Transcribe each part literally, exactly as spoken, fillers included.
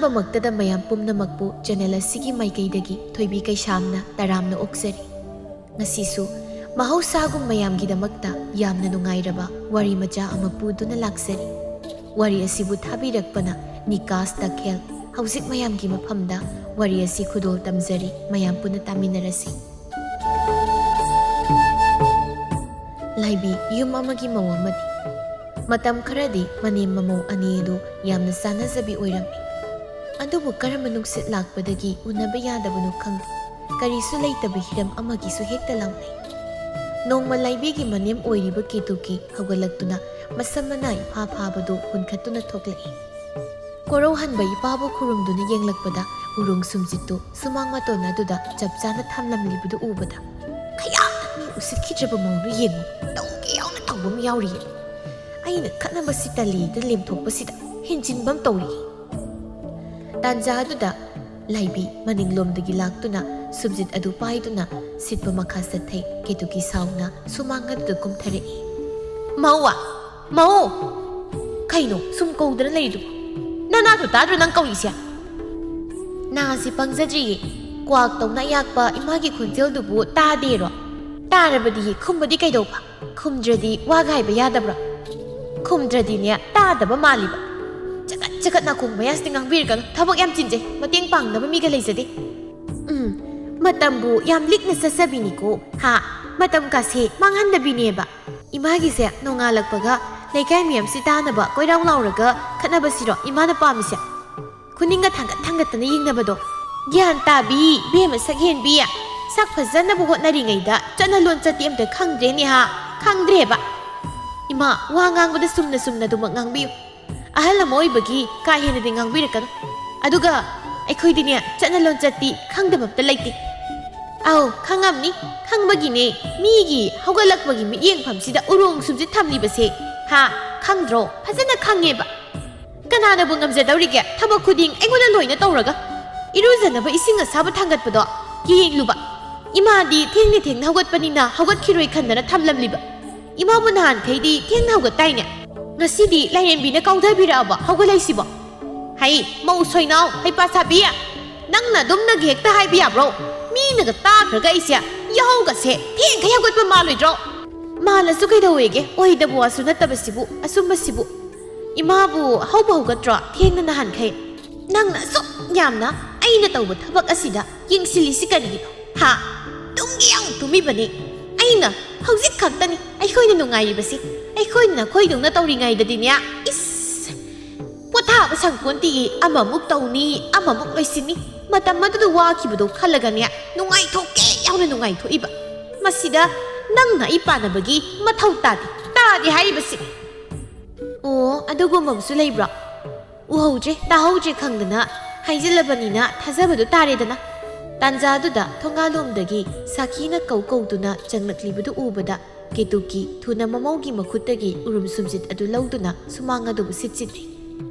ꯑꯍꯥꯟꯕꯃꯛꯇꯗ ꯃꯌꯥꯝ ꯄꯨꯝꯅꯃꯛꯄꯨ ꯆꯦꯅꯦꯜ ꯑꯁꯤꯒꯤ ꯃꯥꯏꯀꯩꯗꯒꯤ ꯊꯣꯏꯕꯤ ꯀꯩꯁꯥꯝꯅ ꯇꯔꯥꯝꯅ ꯑꯣꯛꯆꯔꯤ꯫ ꯉꯁꯤꯁꯨ ꯃꯍꯧꯁꯥꯒꯨꯝ ꯃꯌꯥꯝꯒꯤꯗꯃꯛꯇ ꯌꯥꯝꯅ ꯅꯨꯡꯉꯥꯏꯔꯕ ꯋꯥꯔꯤ ꯃꯆꯥ ꯑꯃ ꯄꯨꯗꯨꯅ ꯂꯥꯛꯆꯔꯤ꯫ ꯋꯥꯔꯤ ꯑꯁꯤꯕꯨ ꯊꯥꯕꯤꯔꯛꯄꯅ ꯅꯤꯀꯥꯁ ꯇꯈꯦꯜ꯫ ꯍꯧꯖꯤꯛ ꯃꯌꯥꯝꯒꯤ ꯃꯐꯝꯗ ꯋꯥꯔꯤ ꯑꯁꯤ ꯈꯨꯗꯣꯜ ꯇꯝꯖꯔꯤ, ꯃꯌꯥꯝ ꯄꯨꯟꯅ ꯇꯥꯃꯤꯟꯅꯔꯁꯤ꯫ ꯂꯥꯏꯕꯤ ꯌꯨꯝ ꯑꯃꯒꯤ ꯃꯧ ꯑꯃꯅꯤ꯫ ꯃꯇꯝ ꯈꯔꯗꯤ ꯃꯅꯦꯝ ꯃꯃꯧ ꯑꯅꯤ ꯑꯗꯨ ꯌꯥꯝꯅ ꯆꯥꯟꯅꯖꯕꯤ ꯑꯣꯏꯔꯝꯃꯤ꯫ ꯑꯗꯨꯕꯨ ꯀꯔꯝꯕ ꯅꯨꯡꯁꯤꯠ ꯂꯥꯛꯄꯗꯒꯤ ꯎꯅꯕ ꯌꯥꯗꯕꯅꯣ ꯈꯪꯗꯦ, ꯀꯔꯤꯁꯨ ꯂꯩꯇꯕ ꯍꯤꯔꯝ ꯑꯃꯒꯤꯁꯨ ꯍꯦꯛꯇ ꯂꯥꯎꯅꯩ꯫ ꯅꯣꯡꯃ ꯂꯥꯏꯕꯤꯒꯤ ꯃꯅꯦꯝ ꯑꯣꯏꯔꯤꯕ ꯀꯦꯇꯨꯀꯤ ꯍꯧꯒꯠꯂꯛꯇꯨꯅ ꯃꯁꯝ ꯃꯅꯥ ꯏꯐꯥ ꯐꯥꯕꯗꯨ ꯍꯨꯟꯈꯠꯇꯨꯅ ꯊꯣꯛꯂꯛꯏ꯫ ꯀꯣꯔꯧꯍꯟꯕ ꯏꯄꯥꯕꯨ ꯈꯨꯔꯨꯝꯗꯨꯅ ꯌꯦꯡꯂꯛꯄꯗ ꯎꯔꯨꯡ ꯁꯨꯝꯖꯤꯠꯇꯨ ꯁꯨꯃꯥꯡ ꯃꯇꯣꯟ ꯑꯗꯨꯗ ꯆꯞ ꯆꯥꯅ ꯊꯝꯂꯝꯂꯤꯕꯗꯨ ꯎꯕꯗ, "ꯈꯌꯥꯛꯅ ꯃꯤ ꯎꯁꯤꯠꯈꯤꯗ꯭ꯔꯕ ꯃꯧꯗꯨ ꯌꯦꯡꯉꯨ, ꯇꯧꯒꯦ ꯌꯥꯎꯅ ꯇꯧꯕ ꯑꯃ ꯌꯥꯎꯔꯤꯌꯦ꯫ ꯑꯩꯅ ꯈꯠꯅꯕꯁꯤ ꯇꯜꯂꯤꯗ ꯂꯦꯝꯊꯣꯛꯄꯁꯤꯗ ꯍꯦꯟꯖꯤꯟꯕ ꯑꯃ ꯇꯧꯔꯤ"꯫ ꯇꯥꯟꯖꯥ ꯑꯗꯨꯗ ꯂꯥꯏꯕꯤ ꯃꯅꯤꯡꯂꯣꯝꯗꯒꯤ ꯂꯥꯛꯇꯨꯅ ꯁꯨꯝꯖꯤꯠ ꯑꯗꯨ ꯄꯥꯏꯗꯨꯅ ꯁꯤꯠꯄ ꯃꯈꯥ ꯆꯠꯊꯩ꯫ ꯀꯦꯇꯨꯀꯤ ꯁꯥꯎꯅ ꯁꯨꯃꯥꯡ ꯑꯗꯨꯗ ꯀꯨꯝꯊꯔꯛꯏ꯫ "ꯃꯧ! ꯃꯧ! ꯀꯩꯅꯣ ꯁꯨꯝ ꯀꯧꯗꯅ ꯂꯩꯔꯤꯗꯨꯕꯨ? ꯅꯅꯥꯗꯣ ꯇꯥꯗ꯭ꯔꯣ ꯅꯪ ꯀꯧꯔꯤꯁꯦ?" "ꯅꯥꯁꯤ ꯄꯪꯖꯗ꯭ꯔꯤꯌꯦ꯫ ꯀ꯭ꯋꯥꯛ ꯇꯧꯅ ꯑꯌꯥꯛꯄ ꯏꯃꯥꯒꯤ ꯈꯣꯟꯖꯦꯜꯗꯨꯕꯨ ꯇꯥꯗꯦꯔꯣ? ꯇꯥꯔꯕꯗꯤ ꯈꯨꯝꯕꯗꯤ ꯀꯩꯗꯧꯕ? ꯈꯨꯝꯗ꯭ꯔꯗꯤ ꯋꯥꯒ ꯍꯥꯏꯕ ꯌꯥꯗꯕ꯭ꯔꯣ? ꯈꯨꯝꯗ꯭ꯔꯗꯤꯅꯦ ꯇꯥꯗꯕ ꯃꯥꯜꯂꯤꯕ꯫ ꯆꯒꯠ ꯆꯒꯠ ꯅꯥꯀꯣꯡ ꯃꯌꯥꯁꯤꯗ ꯉꯥꯡꯕꯤꯔꯒꯅꯨ꯫ ꯊꯕꯛ ꯌꯥꯝ ꯆꯤꯟꯖꯩ꯫ ꯃꯇꯦꯡ ꯄꯥꯡꯅꯕ ꯃꯤꯒ ꯂꯩꯖꯗꯦ꯫ ꯎꯝ, ꯃꯇꯝꯕꯨ ꯌꯥꯝ ꯂꯤꯛꯅ ꯆꯠꯆꯕꯤꯅꯤꯀꯣ꯫ ꯍꯥ? ꯃꯇꯝ ꯀꯥꯁꯦ ꯃꯥꯡꯍꯟꯗꯕꯤꯅꯦꯕ꯫ ꯏꯃꯥꯒꯤꯁꯦ ꯅꯣꯡꯉꯥꯜꯂꯛꯄꯒ ꯂꯩꯀꯥꯏ ꯃꯌꯥꯝꯁꯤ ꯇꯥꯅꯕ ꯀꯣꯏꯔꯥꯎ ꯂꯥꯎꯔꯒ ꯈꯠꯅꯕꯁꯤꯔꯣ ꯏꯃꯥꯅ ꯄꯥꯝꯃꯤꯁꯦ? ꯈꯨꯅꯤꯡꯒ ꯊꯥꯡꯒꯠ ꯊꯥꯡꯒꯠꯇꯅ ꯌꯦꯡꯅꯕꯗꯣ꯫ ꯒ꯭ꯌꯥꯟ ꯇꯥꯕꯤ, ꯏꯕꯦꯝꯃ ꯁꯛ ꯍꯦꯟꯕꯤ꯫ ꯁꯛ ꯐꯖꯅꯕ ꯍꯣꯠꯅꯔꯤꯉꯩꯗ ꯆꯠꯅ ꯂꯣꯟꯆꯠꯇꯤ ꯑꯝꯇ ꯈꯪꯗ꯭ꯔꯦꯅꯦ ꯍꯥ? ꯈꯪꯗ꯭ꯔꯦꯕ꯫ ꯏꯃꯥ, ꯋꯥ ꯉꯥꯡꯕꯗ ꯆꯨꯝꯅ ꯆꯨꯝꯅ ꯑꯗꯨꯃꯛ ꯉꯥꯡꯕꯤꯌꯨ꯫ ꯑꯍꯜ ꯑꯃ ꯑꯣꯏꯕꯒꯤ ꯀꯥ ꯍꯦꯟꯅꯗꯤ ꯉꯥꯡꯕꯤꯔꯛꯀꯅꯨ꯫ ꯑꯗꯨꯒ ꯑꯩꯈꯣꯏꯗꯤꯅꯦ ꯆꯠꯅ ꯂꯣꯟꯆꯠꯇꯤ ꯈꯪꯗꯕ ꯑꯝꯇ ꯂꯩꯇꯦ꯫ ꯑꯧ, ꯈꯪꯉꯝꯅꯤ꯫ ꯈꯪꯕꯒꯤꯅꯦ ꯃꯤꯒꯤ ꯍꯧꯒꯠꯂꯛꯄꯒꯤ ꯃꯤꯠꯌꯦꯡꯐꯝꯁꯤꯗ ꯎꯔꯣꯡ ꯁꯨꯝꯁꯤꯠ ꯊꯝꯂꯤꯕꯁꯦ꯫ ꯍꯥ? ꯈꯪꯗ꯭ꯔꯣ? ꯐꯖꯅ ꯈꯪꯉꯦꯕ꯫ ꯀꯅꯥꯅꯕꯨ ꯉꯝꯖꯗꯧꯔꯤꯒꯦ? ꯊꯕꯛ ꯈꯨꯗꯤꯡ ꯑꯩꯉꯣꯟꯗ ꯂꯣꯏꯅ ꯇꯧꯔꯒ꯫ ꯏꯔꯨꯖꯅꯕ ꯏꯁꯤꯡ ꯑꯁꯥꯕ ꯊꯥꯡꯒꯠꯄꯗꯣ ꯌꯦꯡꯂꯨꯕ꯫ ꯏꯃꯥꯗꯤ ꯊꯦꯡꯅ ꯊꯦꯡꯅ ꯍꯧꯒꯠꯄꯅꯤꯅ ꯍꯧꯒꯠꯈꯤꯔꯣꯏ ꯈꯟꯗꯅ ꯊꯝꯂꯝꯂꯤꯕ꯫ ꯏꯃꯥꯕꯨ ꯅꯍꯥꯟꯈꯩꯗꯤ ꯊꯦꯡꯅ ꯍꯧꯒꯠꯇꯥꯏꯅꯦ? ꯉꯁꯤꯗꯤ ꯂꯥꯏꯔꯦꯝꯕꯤꯅ ꯀꯥꯎꯊꯕꯤꯔꯛꯑꯕ ꯍꯧꯒꯠꯂꯛꯏꯁꯤꯕꯣ? ꯍꯩ, ꯃꯧ ꯁꯣꯏꯅꯥꯎ, ꯍꯩꯄꯥ ꯁꯥꯕꯤ! ꯅꯪꯅ ꯑꯗꯨꯝꯅꯒ ꯍꯦꯛꯇ ꯍꯥꯏꯕ ꯌꯥꯕ꯭ꯔꯣ? ꯃꯤꯅꯒ ꯇꯥꯈ꯭ꯔꯒ ꯑꯩꯁꯦ ꯌꯥꯍꯧꯒꯁꯦ ꯊꯦꯡꯈꯩ ꯍꯧꯒꯠꯄ ꯃꯥꯜꯂꯣꯏꯗ꯭ꯔꯣ? ꯃꯥꯜꯂꯁꯨ ꯀꯩꯗꯧꯋꯦꯒꯦ? ꯑꯣꯏꯗꯕ ꯋꯥꯁꯨ ꯅꯠꯇꯕꯁꯤꯕꯨ, ꯑꯆꯨꯝꯕꯁꯤꯕꯨ꯫ ꯏꯃꯥꯕꯨ ꯍꯧꯕ ꯍꯧꯒꯠꯇ꯭ꯔꯣ ꯊꯦꯡꯅ ꯅꯍꯥꯟꯈꯩ? ꯅꯪꯅ ꯑꯁꯨꯛ ꯌꯥꯝꯅ ꯑꯩꯅ ꯇꯧꯕ ꯊꯕꯛ ꯑꯁꯤꯗ ꯌꯦꯡꯁꯤꯜꯂꯤꯁꯤ ꯀꯔꯤꯒꯤꯅꯣ? ꯍꯥ? ꯇꯨꯝꯒꯦ ꯌꯥꯎꯅ ꯇꯨꯝꯃꯤꯕꯅꯤ꯫ ꯑꯩꯅ ꯍꯧꯖꯤꯛ ꯈꯛꯇꯅꯤ ꯑꯩꯈꯣꯏꯅ ꯅꯨꯡꯉꯥꯏꯔꯤꯕꯁꯤ꯫ ꯑꯩꯈꯣꯏꯅ ꯅꯈꯣꯏꯗꯧꯅ ꯇꯧꯔꯤꯉꯩꯗꯗꯤꯅꯦ, ꯏꯁ! ꯄꯣꯊꯥꯕ ꯁꯪꯄꯣꯟꯇꯤꯌꯦ, ꯑꯃꯃꯨꯛ ꯇꯧꯅꯤ, ꯑꯃꯃꯨꯛ ꯂꯣꯏꯁꯤꯟꯅꯤ꯫ ꯃꯇꯝ ꯑꯗꯨꯗ ꯋꯥꯈꯤꯕꯗꯣ ꯈꯜꯂꯒꯅꯦ, ꯅꯨꯡꯉꯥꯏꯊꯣꯛꯀꯦ ꯌꯥꯎꯅ ꯅꯨꯡꯉꯥꯏꯊꯣꯛꯏꯕ꯫ ꯃꯁꯤꯗ ꯅꯪꯅ ꯑꯩ ꯄꯥꯟꯅꯕꯒꯤ ꯃꯊꯧ ꯇꯥꯗꯦ, ꯇꯥꯗꯦ ꯍꯥꯏꯔꯤꯕꯁꯤꯅꯤ꯫ ꯑꯣ, ꯑꯗꯨꯒꯨꯝꯕ ꯑꯃꯁꯨ ꯂꯩꯕ꯭ꯔꯣ? ꯎꯍꯧꯗ꯭ꯔꯦ, ꯇꯥꯍꯧꯗ꯭ꯔꯦ ꯈꯪꯗꯅ ꯍꯥꯏꯖꯤꯜꯂꯕꯅꯤꯅ ꯊꯥꯖꯕꯗꯨ ꯇꯥꯔꯦꯗꯅ꯫ ꯇꯥꯟꯖꯥꯗꯨꯗ ꯊꯣꯡꯒꯥꯜꯂꯣꯝꯗꯒꯤ ꯁꯥꯈꯤꯅ ꯀꯧ ꯀꯧꯗꯨꯅ ꯆꯪꯂꯛꯂꯤꯕꯗꯨ ꯎꯕꯗ ꯀꯦꯇꯨꯀꯤ ꯊꯨꯅ ꯃꯃꯧꯒꯤ ꯃꯈꯨꯠꯇꯒꯤ ꯎꯔꯨꯝ ꯁꯨꯝꯖꯤꯠ ꯑꯗꯨ ꯂꯧꯗꯨꯅ ꯁꯨꯃꯥꯡ ꯑꯗꯨꯕꯨ ꯁꯤꯠ ꯁꯤꯠꯂꯤ꯫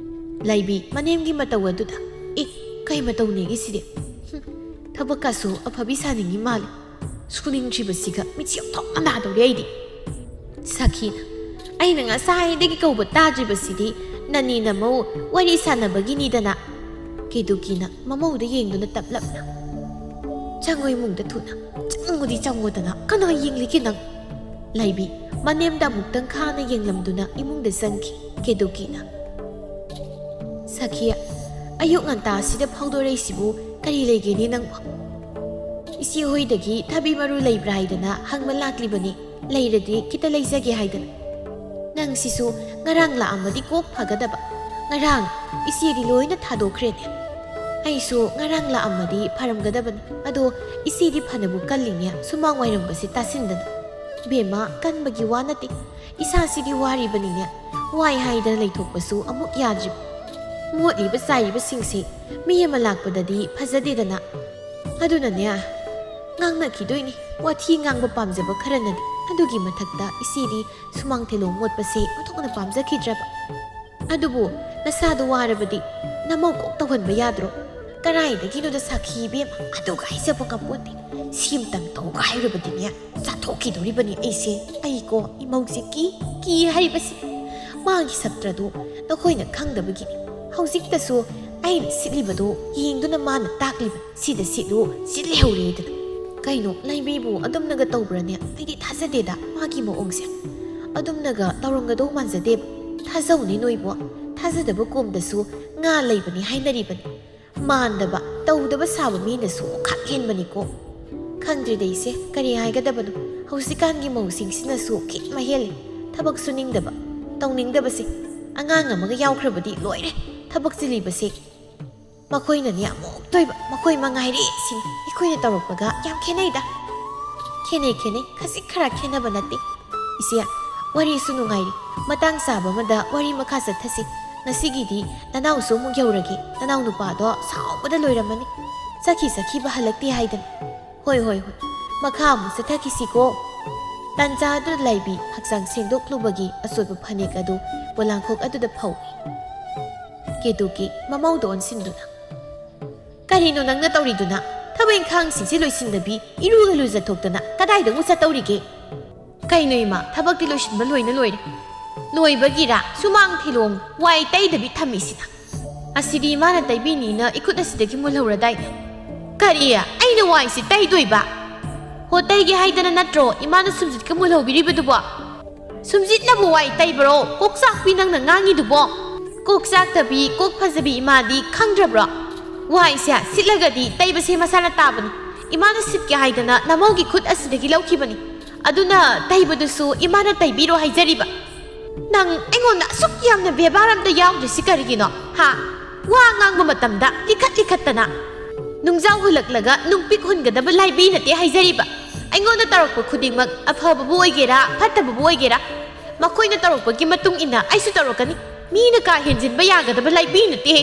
ꯂꯩꯕꯤ ꯃꯅꯦꯝꯒꯤ ꯃꯇꯧ ꯑꯗꯨꯗ, "ꯑꯦ, ꯀꯩ ꯃꯇꯧꯅꯦꯒꯦ ꯁꯤꯗꯤ? ꯍꯨꯝ, ꯊꯕꯛꯀꯁꯨ ꯑꯐꯕꯤ ꯁꯥꯅꯤꯡꯉꯤ ꯃꯥꯜꯂꯦ꯫ ꯁꯨꯅꯤꯡꯗ꯭ꯔꯤꯕꯁꯤꯒ ꯃꯤꯠꯁꯦ ꯑꯣꯟꯊꯣꯛꯅ ꯅꯥꯗꯧꯔꯦ ꯑꯩꯗꯤ꯫" ꯁꯥꯈꯤꯅ, "ꯑꯩꯅ ꯉꯁꯥꯏꯗꯒꯤ ꯀꯧꯕ ꯇꯥꯗ꯭ꯔꯤꯕꯁꯤꯗꯤ ꯅꯅꯦ ꯅꯃꯧ ꯋꯥꯔꯤ ꯁꯥꯟꯅꯕꯒꯤꯅꯤꯗꯅ꯫" ꯀꯦꯇꯨꯀꯤꯅ ꯃꯃꯧꯗ ꯌꯦꯡꯗꯨꯅ ꯇꯞꯂꯞꯅ, "ꯆꯪꯉꯣ ꯏꯃꯨꯡꯗ ꯊꯨꯅ꯫ ꯆꯪꯉꯨꯗꯤ ꯆꯪꯉꯣꯗꯅ꯫ ꯀꯅꯥ ꯌꯦꯡꯂꯤꯒꯦ ꯅꯪ?" ꯂꯩꯕꯤ ꯃꯅꯦꯝꯗ ꯑꯃꯨꯛꯇꯪ ꯈꯥꯅ ꯌꯦꯡꯂꯝꯗꯨꯅ ꯏꯃꯨꯡꯗ ꯆꯪꯈꯤ꯫ ꯀꯦꯇꯨꯀꯤꯅ, "ꯁꯥꯈꯤ, ꯑꯌꯨꯛ ꯉꯟꯇꯥꯁꯤꯗ ꯐꯥꯎꯗꯣꯔꯛꯏꯁꯤꯕꯨ ꯀꯔꯤ ꯂꯩꯒꯦꯅꯦ ꯅꯪꯕꯨ?" "ꯏꯆꯦ ꯍꯣꯏꯗꯒꯤ ꯊꯕꯤ ꯃꯔꯨ ꯂꯩꯕ꯭ꯔꯥ ꯍꯥꯏꯗꯅ ꯍꯪꯕ ꯂꯥꯛꯂꯤꯕꯅꯤ꯫ ꯂꯩꯔꯗꯤ ꯈꯤꯇ ꯂꯩꯖꯒꯦ ꯍꯥꯏꯗꯅ꯫" "ꯅꯪꯁꯤꯁꯨ ꯉꯔꯥꯡ ꯂꯥꯛꯑꯝꯃꯗꯤ ꯀꯣꯛ ꯐꯒꯗꯕ꯫ ꯉꯔꯥꯡ ꯏꯆꯦꯗꯤ ꯂꯣꯏꯅ ꯊꯥꯗꯣꯛꯈ꯭ꯔꯦꯅꯦ꯫ ꯑꯩꯁꯨ ꯉꯔꯥꯡ ꯂꯥꯛꯑꯝꯃꯗꯤ ꯐꯔꯝꯒꯗꯕꯅꯤ꯫ ꯑꯗꯣ ꯏꯆꯦꯗꯤ ꯐꯅꯕꯨ ꯀꯜꯂꯤꯅꯦ, ꯁꯨꯃꯥꯡ ꯋꯥꯏꯔꯝꯒꯁꯦ ꯇꯥꯁꯤꯟꯗꯅ꯫" "ꯏꯕꯦꯝꯃ, ꯀꯟꯕꯒꯤ ꯋꯥ ꯅꯠꯇꯦ꯫ ꯏꯁꯥꯁꯤꯗꯤ ꯋꯥꯔꯤꯕꯅꯤꯅꯦ꯫ ꯋꯥꯏ ꯍꯥꯏꯗꯅ ꯂꯩꯊꯣꯛꯄꯁꯨ ꯑꯃꯨꯛ ꯌꯥꯗ꯭ꯔꯤꯕ꯫ ꯃꯣꯠꯂꯤꯕ ꯆꯥꯏꯔꯤꯕꯁꯤꯡꯁꯦ ꯃꯤ ꯑꯃ ꯂꯥꯛꯄꯗꯗꯤ ꯐꯖꯗꯦꯗꯅ꯫ ꯑꯗꯨꯅꯅꯦ, ꯉꯥꯡꯅꯈꯤꯗꯣꯏꯅꯤ꯫ ꯋꯥꯊꯤ ꯉꯥꯡꯕ ꯄꯥꯝꯖꯕ ꯈꯔꯅꯗꯤ꯫ ꯑꯗꯨꯒꯤ ꯃꯊꯛꯇ ꯏꯆꯦꯗꯤ ꯁꯨꯃꯥꯡ ꯊꯦꯂꯣꯡ ꯃꯣꯠꯄꯁꯦ ꯑꯣꯟꯊꯣꯛꯅ ꯄꯥꯝꯖꯈꯤꯗ꯭ꯔꯕ꯫ ꯑꯗꯨꯕꯨ ꯅꯁꯥꯗꯣ ꯋꯥꯔꯕꯗꯤ ꯅꯃꯧ ꯀꯣꯛ ꯇꯧꯍꯟꯕ ꯌꯥꯗ꯭ꯔꯣ?" "ꯀꯔꯥꯏꯗꯒꯤꯅꯣꯗ ꯁꯥꯈꯤ ꯏꯕꯦꯝꯃ, ꯑꯗꯨꯒ ꯍꯥꯏꯖꯕ ꯉꯝꯄꯣꯟꯇꯦ꯫ ꯁꯤꯝꯇꯪ ꯇꯧꯒ ꯍꯥꯏꯔꯨꯕꯗꯤꯅꯦ, ꯆꯥꯊꯣꯛꯈꯤꯗꯣꯔꯤꯕꯅꯤ ꯑꯩꯁꯦ꯫ ꯑꯩꯀꯣ ꯏꯃꯧꯁꯦ ꯀꯤ, ꯀꯤ ꯍꯥꯏꯔꯤꯕꯁꯦ꯫ ꯃꯥꯒꯤ ꯁꯛꯇ꯭ꯔꯗꯣ ꯅꯈꯣꯏꯅ ꯈꯪꯗꯕꯒꯤꯅꯤ꯫ ꯍꯧꯖꯤꯛꯇꯁꯨ ꯑꯩꯅ ꯁꯤꯠꯂꯤꯕꯗꯨ ꯌꯦꯡꯗꯨꯅ ꯃꯥꯅ ꯇꯥꯛꯂꯤꯕ, "ꯁꯤꯗ ꯁꯤꯠꯂꯨ, ꯁꯤꯠ ꯂꯩꯍꯧꯔꯦꯗꯅ"꯫ ꯀꯩꯅꯣ, ꯂꯩꯕꯤꯕꯨ ꯑꯗꯨꯝꯅꯒ ꯇꯧꯕ꯭ꯔꯅꯦ? ꯑꯩꯗꯤ ꯊꯥꯖꯗꯦꯗ ꯃꯥꯒꯤ ꯃꯑꯣꯡꯁꯦ꯫ ꯑꯗꯨꯝꯅꯒ ꯇꯧꯔꯝꯒꯗꯧ ꯃꯥꯟꯖꯗꯦꯕ꯫ ꯊꯥꯖꯧꯅꯦ ꯅꯣꯏꯕꯨ, ꯊꯥꯖꯗꯕ ꯀꯣꯝꯗꯁꯨ ꯉꯥ ꯂꯩꯕꯅꯤ ꯍꯥꯏꯅꯔꯤꯕꯅꯤ꯫ ꯃꯥꯟꯗꯕ, ꯇꯧꯗꯕ ꯁꯥꯕ ꯃꯤꯅꯁꯨ ꯈꯛ ꯍꯦꯟꯕꯅꯤꯀꯣ꯫ ꯈꯪꯗ꯭ꯔꯦꯗ ꯑꯩꯁꯦ ꯀꯔꯤ ꯍꯥꯏꯒꯗꯕꯅꯣ꯫ ꯍꯧꯖꯤꯛꯀꯥꯟꯒꯤ ꯃꯧꯁꯤꯡꯁꯤꯅꯁꯨ ꯈꯤꯠ ꯃꯍꯦꯜꯂꯦ꯫ ꯊꯕꯛ ꯁꯨꯅꯤꯡꯗꯕ, ꯇꯧꯅꯤꯡꯗꯕꯁꯦ꯫ ꯑꯉꯥꯡ ꯑꯃꯒ ꯌꯥꯎꯈ꯭ꯔꯕꯗꯤ ꯂꯣꯏꯔꯦ ꯊꯕꯛ ꯆꯤꯜꯂꯤꯕꯁꯦ꯫ ꯃꯈꯣꯏꯅꯅꯦ ꯑꯃꯨꯛꯇꯣꯏꯕ, ꯃꯈꯣꯏ ꯃꯉꯥꯏꯔꯦ ꯁꯤꯅꯤ꯫ ꯑꯩꯈꯣꯏꯅ ꯇꯧꯔꯛꯄꯒ ꯌꯥꯝ ꯈꯦꯠꯅꯩꯗ꯫ ꯈꯦꯠꯅꯩ, ꯈꯦꯠꯅꯩ, ꯈꯖꯤꯛ ꯈꯔ ꯈꯦꯠꯅꯕ ꯅꯠꯇꯦ꯫ ꯏꯆꯦ, ꯋꯥꯔꯤꯁꯨ ꯅꯨꯡꯉꯥꯏꯔꯤ꯫ ꯃꯇꯥꯡ ꯆꯥꯕ ꯑꯃꯗ ꯋꯥꯔꯤ ꯃꯈꯥ ꯆꯠꯊꯁꯤ꯫ ꯉꯁꯤꯒꯤꯗꯤ ꯅꯅꯥꯎꯁꯨ ꯑꯃꯨꯛ ꯌꯧꯔꯒꯦ꯫ ꯅꯅꯥꯎ ꯅꯨꯄꯥꯗꯣ ꯁꯥꯎꯕꯗ ꯂꯣꯏꯔꯝꯃꯅꯤ꯫ ꯆꯠꯈꯤ ꯆꯠꯈꯤꯕ ꯍꯜꯂꯛꯇꯦ ꯍꯥꯏꯗꯅ꯫ ꯍꯣꯏ, ꯍꯣꯏ, ꯍꯣꯏ꯫ ꯃꯈꯥ ꯑꯃꯨꯛ ꯆꯠꯊꯈꯤꯁꯤꯀꯣ꯫ ꯇꯥꯟꯖꯥ ꯑꯗꯨꯗ ꯂꯥꯏꯕꯤ ꯍꯛꯆꯥꯡ ꯁꯦꯡꯗꯣꯛꯂꯨꯕꯒꯤ ꯑꯆꯣꯠꯄ ꯐꯅꯦꯛ ꯑꯗꯨ ꯄꯣꯂꯥꯡꯈꯣꯛ ꯑꯗꯨꯗ ꯐꯧꯏ꯫ ꯀꯦꯇꯨꯀꯤ ꯃꯃꯧꯗ ꯑꯣꯟꯁꯤꯟꯗꯨꯅ, "ꯀꯔꯤꯅꯣ ꯅꯪꯅ ꯇꯧꯔꯤꯗꯨꯅ? ꯊꯕꯛ ꯏꯪꯈꯥꯡꯁꯤꯡꯁꯤ ꯂꯣꯏꯁꯤꯟꯗꯕꯤ ꯏꯔꯨꯒ ꯂꯨꯖꯊꯣꯛꯇꯅ ꯀꯗꯥꯏꯗ ꯑꯃꯨꯛ ꯆꯠꯇꯧꯔꯤꯒꯦ?" "ꯀꯩꯅꯣ ꯏꯃꯥ, ꯊꯕꯛꯇꯤ ꯂꯣꯏꯁꯤꯟꯕ ꯂꯣꯏꯅ ꯂꯣꯏꯔꯦ꯫ ꯂꯣꯏꯕꯒꯤꯔ ꯁꯨꯃꯥꯡ ꯊꯤꯂꯣꯡ ꯋꯥꯏ ꯇꯩꯗꯕꯤ ꯊꯝꯃꯤꯁꯤꯅ? ꯑꯁꯤꯗꯤ ꯏꯃꯥꯅ ꯇꯩꯕꯤꯅꯤꯅ ꯏꯈꯨꯠ ꯑꯁꯤꯗꯒꯤ ꯃꯨꯜꯍꯧꯔꯗꯥꯏꯅꯦ?" "ꯀꯔꯤ? ꯑꯩꯅ ꯋꯥꯏꯁꯤ ꯇꯩꯗꯣꯏꯕ? ꯍꯣ, ꯇꯩꯒꯦ ꯍꯥꯏꯗꯅ ꯅꯠꯇ꯭ꯔꯣ ꯏꯃꯥꯅ ꯁꯨꯝꯖꯤꯠꯀ ꯃꯨꯜꯍꯧꯕꯤꯔꯤꯕꯗꯨꯕꯣ? ꯁꯨꯝꯖꯤꯠꯅꯕꯨ ꯋꯥꯏ ꯇꯩꯕ꯭ꯔꯣ? ꯀꯣꯛ ꯆꯥꯛꯄꯤ ꯅꯪꯅ ꯉꯥꯡꯉꯤꯗꯨꯕꯣ? ꯀꯣꯛ ꯆꯥꯛꯇꯕꯤ, ꯀꯣꯛ ꯐꯖꯕꯤ ꯏꯃꯥꯗꯤ ꯈꯪꯗ꯭ꯔꯕ꯭ꯔꯣ? ꯋꯥꯏꯁꯦ ꯁꯤꯠꯂꯒꯗꯤ ꯇꯩꯕꯁꯦ ꯃꯁꯥꯅ ꯇꯥꯕꯅꯤ꯫ ꯏꯃꯥꯅ ꯁꯤꯠꯀꯦ ꯍꯥꯏꯗꯅ ꯅꯃꯧꯒꯤ ꯈꯨꯠ ꯑꯁꯤꯗꯒꯤ ꯂꯧꯈꯤꯕꯅꯤ꯫ ꯑꯗꯨꯅ ꯇꯩꯕꯗꯨꯁꯨ ꯏꯃꯥꯅ ꯇꯩꯕꯤꯔꯣ ꯍꯥꯏꯖꯔꯤꯕ꯫ ꯅꯪ ꯑꯩꯉꯣꯟꯗ ꯑꯁꯨꯛ ꯌꯥꯝꯅ ꯕꯦꯕꯥꯔ ꯑꯝꯇ ꯌꯥꯎꯗ꯭ꯔꯤꯁꯤ ꯀꯔꯤꯒꯤꯅꯣ? ꯍꯥ? ꯋꯥ ꯉꯥꯡꯕ ꯃꯇꯝꯗ ꯂꯤꯈꯠ ꯂꯤꯈꯠꯇꯅ, ꯅꯨꯡꯖꯥꯎ ꯍꯨꯜꯂꯛꯂꯒ ꯅꯨꯡꯄꯤꯛ ꯍꯨꯟꯒꯗꯕ ꯂꯥꯏꯕꯤ ꯅꯠꯇꯦ ꯍꯥꯏꯖꯔꯤꯕ꯫ ꯑꯩꯉꯣꯟꯗ ꯇꯧꯔꯛꯄ ꯈꯨꯗꯤꯡꯃꯛ, ꯑꯐꯕꯕꯨ ꯑꯣꯏꯒꯦꯔꯥ ꯐꯠꯇꯕꯕꯨ ꯑꯣꯏꯒꯦꯔꯥ, ꯃꯈꯣꯏꯅ ꯇꯧꯔꯛꯄꯒꯤ ꯃꯇꯨꯡ ꯏꯟꯅ ꯑꯩꯁꯨ ꯇꯧꯔꯛꯀꯅꯤ꯫ ꯃꯤꯅ ꯀꯥ ꯍꯦꯟꯖꯤꯟꯕ ꯌꯥꯒꯗꯕ ꯂꯥꯏꯕꯤ ꯅꯠꯇꯦꯍꯦ꯫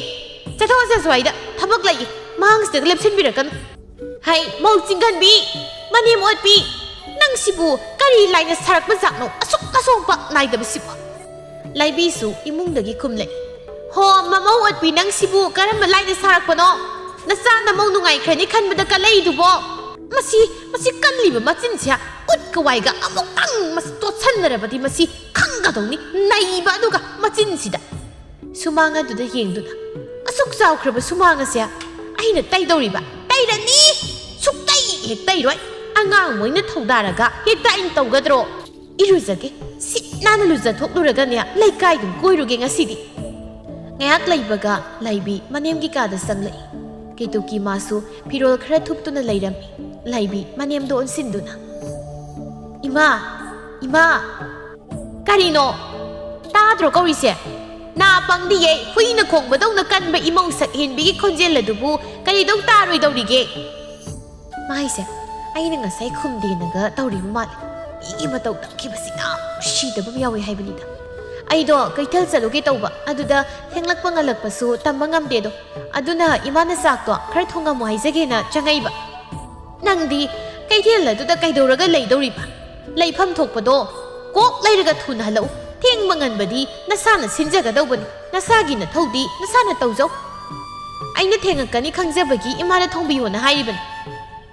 ꯆꯠꯊꯣꯛꯑꯁꯦ ꯑꯁ꯭ꯋꯥꯏꯗ, ꯊꯕꯛ ꯂꯩꯌꯦ꯫ ꯃꯥꯡꯁꯤꯗꯒ ꯂꯦꯞꯁꯤꯟꯕꯤꯔꯛꯀꯅꯨ꯫ ꯍꯩ, ꯃꯧ ꯆꯤꯡꯒꯟꯕꯤ, ꯃꯅꯦꯝ ꯑꯣꯠꯄꯤ, ꯅꯪꯁꯤꯕꯨ ꯀꯔꯤ ꯂꯥꯏꯅ ꯁꯥꯔꯛꯄ ꯖꯥꯠꯅꯣ ꯑꯁꯨꯛ ꯑꯁꯣꯡꯕ ꯅꯥꯏꯗꯕꯁꯤꯕꯨ? ꯂꯥꯏꯕꯤꯁꯨ ꯏꯃꯨꯡꯗꯒꯤ ꯈꯨꯝꯂꯛꯏ꯫ ꯍꯣ, ꯃꯃꯧ ꯑꯣꯠꯄꯤ, ꯅꯪꯁꯤꯕꯨ ꯀꯔꯝꯕ ꯂꯥꯏꯅ ꯁꯥꯔꯛꯄꯅꯣ? ꯅꯆꯥ ꯅꯃꯧ ꯅꯨꯡꯉꯥꯏꯈ꯭ꯔꯅꯤ ꯈꯟꯕꯗ ꯀꯜꯂꯛꯏꯗꯨꯕꯣ? ꯃꯁꯤ, ꯃꯁꯤ ꯀꯜꯂꯤꯕ ꯃꯆꯤꯟꯁꯦ ꯎꯠꯀ ꯋꯥꯏꯒ ꯑꯃꯨꯛꯇꯪ ꯃꯁꯤ ꯇꯣꯠꯁꯟꯅꯔꯕꯗꯤ ꯃꯁꯤ ꯈꯪꯒꯗꯧꯅꯤ, ꯅꯩꯕ ꯑꯗꯨꯒ ꯃꯆꯤꯟꯁꯤꯗ꯫ ꯁꯨꯃꯥꯡ ꯑꯗꯨꯗ ꯌꯦꯡꯗꯨꯅ, "ꯑꯁꯨꯛ ꯆꯥꯎꯈ꯭ꯔꯕ ꯁꯨꯃꯥꯡ ꯑꯁꯦ ꯑꯩꯅ ꯇꯩꯗꯧꯔꯤꯕ? ꯇꯩꯔꯅꯤ! ꯁꯨꯛꯇꯩ ꯍꯦꯛ ꯇꯩꯔꯣꯏ! ꯑꯉꯥꯡ ꯃꯣꯏꯅ ꯊꯧꯗꯥꯔꯒ ꯍꯦꯛꯇ ꯑꯩꯅ ꯇꯧꯒꯗ꯭ꯔꯣ? ꯏꯔꯨꯖꯒꯦ, ꯁꯤꯠ ꯅꯥꯟꯅ ꯂꯨꯖꯊꯣꯛꯂꯨꯔꯒꯅꯦ, ꯂꯩꯀꯥꯏꯗꯨ ꯀꯣꯏꯔꯨꯒꯦ ꯉꯁꯤꯗꯤ"꯫ ꯉꯥꯏꯍꯥꯛ ꯂꯩꯕꯒ ꯂꯥꯏꯕꯤ ꯃꯅꯦꯝꯒꯤ ꯀꯥꯗ ꯆꯪꯂꯛꯏ꯫ ꯀꯦꯇꯨꯀꯤ ꯃꯥꯁꯨ ꯐꯤꯔꯣꯜ ꯈꯔ ꯊꯨꯞꯇꯨꯅ ꯂꯩꯔꯝꯃꯤ꯫ ꯂꯥꯏꯕꯤ ꯃꯅꯦꯝꯗꯣ ꯑꯣꯟꯁꯤꯟꯗꯨꯅ, "ꯏꯃꯥ, ꯏꯃꯥ!" "ꯀꯔꯤꯅꯣ? ꯇꯥꯗ꯭ꯔꯣ ꯀꯧꯔꯤꯁꯦ? ꯅꯥ ꯄꯪꯗꯤꯌꯦ, ꯍꯨꯏꯅ ꯈꯣꯡꯕꯗꯧꯅ ꯀꯟꯕ ꯏꯃꯧ ꯁꯛ ꯍꯦꯟꯕꯤꯒꯤ ꯈꯣꯟꯖꯦꯜ ꯑꯗꯨꯕꯨ ꯀꯔꯤꯗꯧ ꯇꯥꯔꯣꯏꯗꯧꯔꯤꯒꯦ?" ꯃꯥꯏꯁꯦ ꯑꯩꯅ ꯉꯁꯥꯏ ꯈꯨꯝꯗꯦꯅꯒ ꯇꯧꯔꯤꯕ ꯃꯥꯜꯂꯦ꯫ ꯃꯤꯒꯤ ꯃꯇꯧ ꯇꯝꯈꯤꯕꯁꯤꯅ ꯁꯤꯗꯕ ꯌꯥꯎꯋꯦ ꯍꯥꯏꯕꯅꯤꯗ꯫ ꯑꯩꯗꯣ ꯀꯩꯊꯦꯜ ꯆꯠꯂꯨꯒꯦ ꯇꯧꯕ, ꯑꯗꯨꯗ ꯊꯦꯡꯂꯛꯄ ꯉꯜꯂꯛꯄꯁꯨ ꯇꯝꯕ ꯉꯝꯗꯦꯗꯣ꯫ ꯑꯗꯨꯅ ꯏꯃꯥꯅ ꯆꯥꯛꯇꯣ ꯈꯔ ꯊꯣꯡꯉꯝꯃꯣ ꯍꯥꯏꯖꯒꯦꯅ ꯆꯪꯉꯛꯏꯕ꯫ "ꯅꯪꯗꯤ ꯀꯩꯊꯦꯜ ꯑꯗꯨꯗ ꯀꯩꯗꯧꯔꯒ ꯂꯩꯗꯧꯔꯤꯕ? ꯂꯩꯐꯝ ꯊꯣꯛꯄꯗꯣ ꯀꯣꯛ ꯂꯩꯔꯒ ꯊꯨꯅ ꯍꯜꯂꯛꯎ꯫ ꯊꯦꯡꯕ ꯉꯟꯕꯗꯤ ꯅꯁꯥꯅ ꯁꯤꯟꯖꯒꯗꯧꯕꯅꯤ, ꯅꯁꯥꯒꯤ ꯅꯊꯧꯗꯤ ꯅꯁꯥꯅ ꯇꯧꯖꯧ꯫ ꯑꯩꯅ ꯊꯦꯡꯉꯛꯀꯅꯤ ꯈꯪꯖꯕꯒꯤ ꯏꯃꯥꯅ ꯊꯣꯡꯕꯤꯌꯣꯅ ꯍꯥꯏꯔꯤꯕꯅꯤ꯫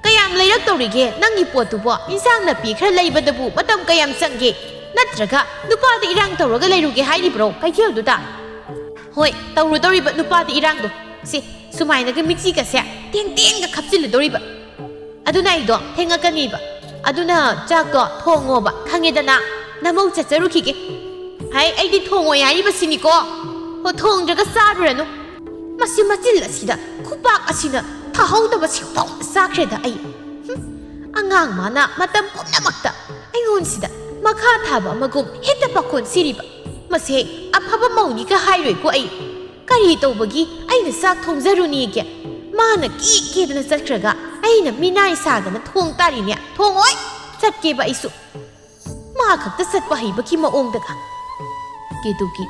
ꯀꯌꯥꯝ ꯂꯩꯔꯛꯇꯧꯔꯤꯒꯦ ꯅꯪꯒꯤ ꯄꯣꯠꯇꯨꯕꯣ? ꯏꯟꯁꯥꯡ ꯅꯥꯄꯤ ꯈꯔ ꯂꯩꯕꯗꯕꯨ ꯃꯇꯝ ꯀꯌꯥꯝ ꯆꯪꯒꯦ? ꯅꯠꯇ꯭ꯔꯒ ꯅꯨꯄꯥꯗ ꯏꯔꯥꯡ ꯇꯧꯔꯒ ꯂꯩꯔꯨꯒꯦ ꯍꯥꯏꯔꯤꯕ꯭ꯔꯣ ꯀꯩꯊꯦꯜꯗꯨꯗ?" "ꯍꯣꯏ, ꯇꯧꯔꯨꯗꯧꯔꯤꯕ ꯅꯨꯄꯥꯗ ꯏꯔꯥꯡꯗꯣ꯫ ꯁꯤ ꯁꯨꯃꯥꯏꯅꯒ ꯃꯤꯆꯤꯒꯁꯦ ꯇꯦꯡ ꯇꯦꯡꯒ ꯈꯞꯆꯤꯜꯂꯗꯧꯔꯤꯕ꯫ ꯑꯗꯨꯅ ꯑꯩꯗꯣ ꯊꯦꯡꯉꯛꯀꯅꯤꯕ꯫ ꯑꯗꯨꯅ ꯆꯥꯛꯇꯣ ꯊꯣꯡꯉꯣꯕ, ꯈꯪꯉꯦꯗꯅ? ꯅꯃꯧ ꯆꯠꯆꯔꯨꯈꯤꯒꯦ"꯫ "ꯍꯥꯏ, ꯑꯩꯗꯤ ꯊꯣꯡꯉꯣꯏ ꯍꯥꯏꯔꯤꯕꯁꯤꯅꯤꯀꯣ"꯫ "ꯑꯣ, ꯊꯣꯡꯗ꯭ꯔꯒ ꯆꯥꯔꯨꯔꯅꯨ"꯫ ꯃꯁꯤ ꯃꯆꯤꯜ ꯑꯁꯤꯗ ꯈꯨꯄꯥꯛ ꯑꯁꯤꯅ ꯊꯥꯍꯧꯗꯕ ꯁꯤꯡꯐꯥꯎ ꯆꯥꯈ꯭ꯔꯦꯗ ꯑꯩ꯫ ꯍꯨꯝ, ꯑꯉꯥꯡ ꯃꯥꯅ ꯃꯇꯝ ꯄꯨꯝꯅꯃꯛꯇ ꯑꯩꯉꯣꯟꯁꯤꯗ ꯃꯈꯥ ꯊꯥꯕ ꯑꯃꯒꯨꯝ ꯍꯦꯛꯇ ꯄꯥꯈꯣꯟ ꯁꯤꯔꯤꯕ꯫ ꯃꯁꯦ ꯑꯐꯕ ꯃꯧꯅꯤꯒ ꯍꯥꯏꯔꯣꯏꯀꯣ ꯑꯩ꯫ ꯀꯔꯤ ꯇꯧꯕꯒꯤ ꯑꯩꯅ ꯆꯥꯛ ꯊꯣꯡꯖꯔꯨꯅꯤꯒꯦ? ꯃꯥꯅ ꯀꯦ ꯀꯦꯗꯅ ꯆꯠꯈ꯭ꯔꯒ ꯑꯩꯅ ꯃꯤꯅꯥꯏ ꯁꯥꯗꯅ ꯊꯣꯡ ꯇꯥꯔꯤꯅꯦ꯫ ꯊꯣꯡꯉꯣꯏ! ꯆꯠꯀꯦꯕ ꯑꯩꯁꯨ꯫ ꯃꯥ ꯈꯛꯇ ꯆꯠꯄ ꯍꯩꯕꯒꯤ ꯃꯑꯣꯡꯗꯒ꯫ ꯀꯦꯇꯨꯀꯤ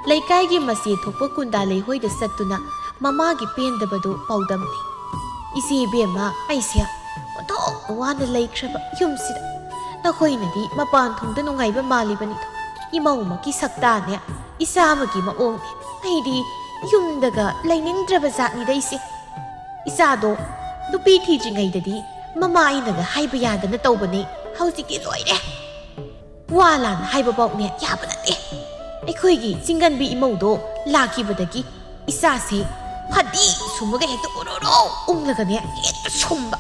ꯂꯩꯀꯥꯏꯒꯤ ꯃꯆꯦ ꯊꯣꯛꯄ ꯀꯨꯟꯗꯥ ꯂꯩꯍꯣꯏꯗ ꯆꯠꯇꯨꯅ ꯃꯃꯥꯒꯤ ꯄꯦꯟꯗꯕꯗꯨ ꯄꯥꯎꯗꯝꯂꯤ꯫ "ꯏꯆꯦ ꯏꯕꯦꯝꯃ, ꯑꯩꯁꯦ ꯑꯣꯟꯊꯣꯛꯅ ꯋꯥꯅ ꯂꯩꯈ꯭ꯔꯕ ꯌꯨꯝꯁꯤꯗ꯫ ꯅꯈꯣꯏꯅꯗꯤ ꯃꯄꯥꯟ ꯊꯣꯡꯗ ꯅꯨꯡꯉꯥꯏꯕ ꯃꯥꯜꯂꯤꯕꯅꯤꯗꯣ꯫ ꯏꯃꯧ ꯑꯃꯒꯤ ꯁꯛꯇꯥꯅꯦ, ꯏꯆꯥ ꯑꯃꯒꯤ ꯃꯑꯣꯡꯅꯦ꯫ ꯑꯩꯗꯤ ꯌꯨꯝꯗꯒ ꯂꯩꯅꯤꯡꯗ꯭ꯔꯕ ꯖꯥꯠꯅꯤꯗ ꯏꯆꯦ꯫ ꯏꯆꯥꯗꯣ ꯅꯨꯄꯤ ꯊꯤꯗ꯭ꯔꯤꯉꯩꯗꯗꯤ ꯃꯃꯥ ꯑꯩꯅꯒ ꯍꯥꯏꯕ ꯌꯥꯗꯅ ꯇꯧꯕꯅꯦ꯫ ꯍꯧꯖꯤꯛꯇꯤ ꯂꯣꯏꯔꯦ꯫ ꯋꯥ ꯂꯥꯟ ꯍꯥꯏꯕꯐꯥꯎꯅꯦ ꯌꯥꯕ ꯅꯠꯇꯦ꯫ ꯑꯩꯈꯣꯏꯒꯤ ꯆꯤꯡꯒꯟꯕꯤ ꯏꯃꯧꯗꯣ ꯂꯥꯛꯈꯤꯕꯗꯒꯤ ꯏꯆꯥꯁꯦ ꯐꯗꯤ ꯁꯨꯝꯃꯒ ꯍꯦꯛꯇ ꯎꯔꯨꯔꯨ ꯎꯪꯂꯒꯅꯦ ꯍꯦꯛꯇ ꯁꯨꯝꯕ꯫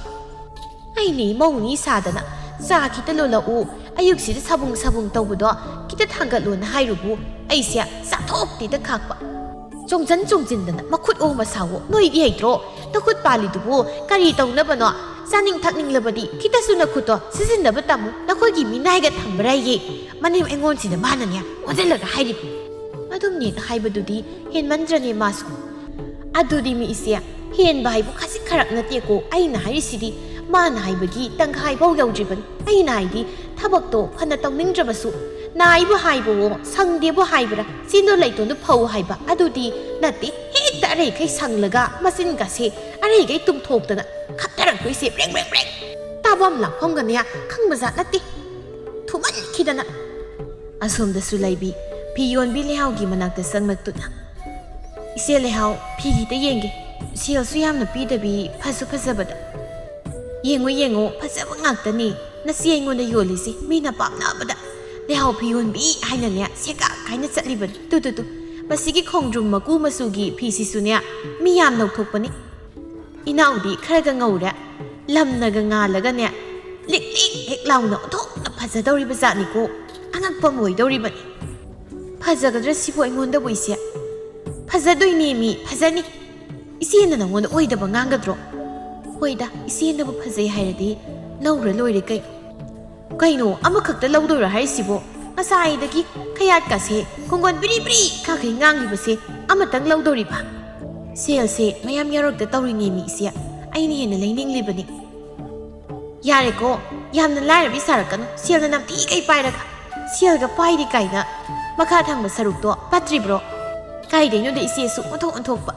ꯑꯩꯅ ꯏꯃꯧꯅꯤ ꯁꯥꯗꯅ ꯆꯥ ꯈꯤꯇ ꯂꯣꯜꯂꯛꯎ, ꯑꯌꯨꯛꯁꯤꯗ ꯁꯥꯕꯨꯡ ꯁꯥꯕꯨꯡ ꯇꯧꯕꯗꯣ ꯈꯤꯇ ꯊꯥꯡꯒꯠꯂꯣꯅ ꯍꯥꯏꯔꯨꯕꯨ ꯑꯩꯁꯦ ꯆꯥꯊꯣꯛꯇꯦꯗ ꯈꯥꯛꯄ꯫ ꯆꯣꯡꯖꯟ ꯆꯣꯡꯖꯤꯟꯗꯅ ꯃꯈꯨꯠ ꯑꯣ ꯃꯁꯥꯋꯣ, ꯅꯣꯏꯗꯤ ꯍꯩꯇ꯭ꯔꯣ? ꯅꯈꯨꯠ ꯄꯥꯜꯂꯤꯗꯨꯕꯨ ꯀꯔꯤ ꯇꯧꯅꯕꯅꯣ? ꯆꯥꯅꯤꯡ ꯊꯛꯅꯤꯡꯂꯕꯗꯤ ꯈꯤꯇꯁꯨ ꯅꯈꯨꯠꯇꯣ ꯁꯤꯖꯤꯟꯅꯕ ꯇꯝꯃꯨ꯫ ꯅꯈꯣꯏꯒꯤ ꯃꯤꯅꯥꯏꯒ ꯊꯝꯕ꯭ꯔꯥꯌꯦ? ꯃꯅꯦꯝ ꯑꯩꯉꯣꯟꯁꯤꯗ ꯃꯥꯅꯅꯦ ꯑꯣꯟꯁꯤꯜꯂꯒ ꯍꯥꯏꯔꯤꯕ꯫ ꯑꯗꯨꯝꯅꯦ ꯍꯥꯏꯕꯗꯨꯗꯤ ꯍꯦꯟꯃꯟꯗ꯭ꯔꯅꯦ ꯃꯥꯁꯨ? ꯑꯗꯨꯗꯤ ꯃꯤ ꯏꯆꯦ, ꯍꯦꯟꯕ ꯍꯥꯏꯕꯨ ꯈꯖꯤꯛ ꯈꯔꯛ ꯅꯠꯇꯦꯀꯣ꯫ ꯑꯩꯅ ꯍꯥꯏꯔꯤꯁꯤꯗꯤ ꯃꯥꯅ ꯍꯥꯏꯕꯒꯤ ꯇꯪꯈꯥꯏꯐꯥꯎ ꯌꯧꯗ꯭ꯔꯤꯕꯅꯤ꯫ ꯑꯩꯅ ꯍꯥꯏꯗꯤ ꯊꯕꯛꯇꯣ ꯐꯅ ꯇꯧꯅꯤꯡꯗ꯭ꯔꯕꯁꯨ ꯅꯥꯏꯕꯨ ꯍꯥꯏꯕꯋꯣ, ꯁꯪꯗꯦꯕꯨ ꯍꯥꯏꯕ꯭ꯔꯥ, ꯆꯤꯟꯗꯣ ꯂꯩꯇꯣꯟꯗꯣ ꯐꯧ ꯍꯥꯏꯕ ꯑꯗꯨꯗꯤ ꯅꯠꯇꯦ꯫ ꯍꯦꯛꯇ ꯑꯔꯩꯈꯩ ꯁꯪꯂꯒ ꯃꯆꯤꯟꯒꯁꯦ ꯑꯔꯩꯈꯩ ꯇꯨꯝꯊꯣꯛꯇꯅ ꯈꯠꯇꯔꯛꯇꯣꯏꯁꯦ ꯕ꯭ꯔꯦꯡ ꯕ꯭ꯔꯦꯡ ꯕ꯭ꯔꯦꯡ꯫ ꯇꯥꯐꯝ ꯂꯥꯛꯐꯝꯒꯅꯦ ꯈꯪꯕꯖꯥꯠ ꯅꯠꯇꯦ꯫ ꯊꯨꯃꯟꯈꯤꯗꯅ꯫ ꯑꯁꯣꯝꯗꯁꯨ ꯂꯩꯕꯤ ꯐꯤ ꯌꯣꯟꯕꯤ ꯂꯩꯍꯥꯎꯒꯤ ꯃꯅꯥꯛꯇ ꯆꯪꯂꯛꯇꯨꯅ, "ꯏꯆꯦ ꯂꯩꯍꯥꯎ, ꯐꯤ ꯈꯤꯇ ꯌꯦꯡꯒꯦ꯫ ꯁꯦꯜꯁꯨ ꯌꯥꯝꯅ ꯄꯤꯗꯕꯤ, ꯐꯁꯨ ꯐꯖꯕꯗ꯫ ꯌꯦꯡꯉꯨ, ꯌꯦꯡꯉꯨ, ꯐꯖꯕ ꯉꯥꯛꯇꯅꯤ꯫ ꯅꯆꯦ ꯑꯩꯉꯣꯟꯗ ꯌꯣꯜꯂꯤꯁꯦ ꯃꯤꯅ ꯄꯥꯝꯅꯕꯗ꯫ ꯂꯩꯍꯥꯎ ꯐꯤ ꯌꯣꯟꯕꯤ ꯍꯥꯏꯅꯅꯦ ꯁꯦꯒꯥꯛ ꯍꯥꯏꯅ ꯆꯠꯂꯤꯕꯅꯤ꯫ Two, two, two. ꯃꯁꯤꯒꯤ ꯈꯣꯡꯗ꯭ꯔꯨꯝ ꯃꯀꯨ ꯃꯆꯨꯒꯤ ꯐꯤꯁꯤꯁꯨꯅꯦ ꯃꯤ ꯌꯥꯝ ꯂꯧꯊꯣꯛꯄꯅꯤ꯫ ꯏꯅꯥꯎꯗꯤ ꯈꯔꯒ ꯉꯧꯔꯦ, ꯂꯝꯅꯒ ꯉꯥꯜꯂꯒꯅꯦ, ꯂꯤꯛ ꯂꯤꯛ ꯍꯦꯛ ꯂꯥꯎꯅ ꯑꯣꯟꯊꯣꯛꯅ ꯐꯖꯗꯧꯔꯤꯕ ꯖꯥꯠꯅꯤꯀꯣ꯫ ꯑꯉꯛꯄ ꯑꯃ ꯑꯣꯏꯗꯧꯔꯤꯕꯅꯤ꯫ ꯐꯖꯒꯗ꯭ꯔꯥ ꯁꯤꯕꯨ ꯑꯩꯉꯣꯟꯗꯕꯨ ꯏꯆꯦ?" "ꯐꯖꯗꯣꯏꯅꯦ ꯃꯤ, ꯐꯖꯅꯤ꯫ ꯏꯆꯦꯅ ꯅꯉꯣꯟꯗ ꯑꯣꯏꯗꯕ ꯉꯥꯡꯒꯗ꯭ꯔꯣ?" "ꯍꯣꯏꯗ, ꯏꯆꯦꯅꯕꯨ ꯐꯖꯩ ꯍꯥꯏꯔꯗꯤ ꯂꯧꯔ ꯂꯣꯏꯔꯦ ꯀꯩꯅꯣ꯫" "ꯀꯩꯅꯣ, ꯑꯃꯈꯛꯇ ꯂꯧꯗꯣꯏꯔꯣ ꯍꯥꯏꯔꯤꯁꯤꯕꯣ? ꯉꯁꯥꯏꯗꯒꯤ ꯈꯌꯥꯠꯀꯁꯦ ꯈꯣꯡꯒꯣꯟ ꯕꯤꯔꯤ ꯕꯤꯔꯤ ꯀꯥꯈꯩ ꯉꯥꯡꯂꯤꯕꯁꯦ ꯑꯃꯇꯪ ꯂꯧꯗꯣꯔꯤꯕ?" "ꯁꯦꯜꯁꯦ ꯃꯌꯥꯝ ꯌꯥꯎꯔꯛꯇ ꯇꯧꯔꯤꯅꯦ ꯃꯤ ꯏꯆꯦ, ꯑꯩꯅ ꯍꯦꯟꯅ ꯂꯩꯅꯤꯡꯂꯤꯕꯅꯤ꯫" "ꯌꯥꯔꯦꯀꯣ, ꯌꯥꯝꯅ ꯂꯥꯏꯔꯕꯤ ꯁꯥꯔꯛꯀꯅꯨ, ꯁꯦꯜꯅ ꯅꯝꯊꯤꯈꯩ ꯄꯥꯏꯔꯒ꯫ ꯁꯦꯜꯒ ꯄꯥꯏꯔꯤ ꯀꯥꯏꯅ ꯃꯈꯥ ꯊꯪꯕ ꯁꯔꯨꯛꯇꯣ ꯄꯠꯇ꯭ꯔꯤꯕ꯭ꯔꯣ?" "ꯀꯥꯏꯗꯩꯅꯣꯗ ꯏꯆꯦꯁꯨ ꯑꯣꯟꯊꯣꯛ ꯑꯣꯟꯊꯣꯛꯄ꯫"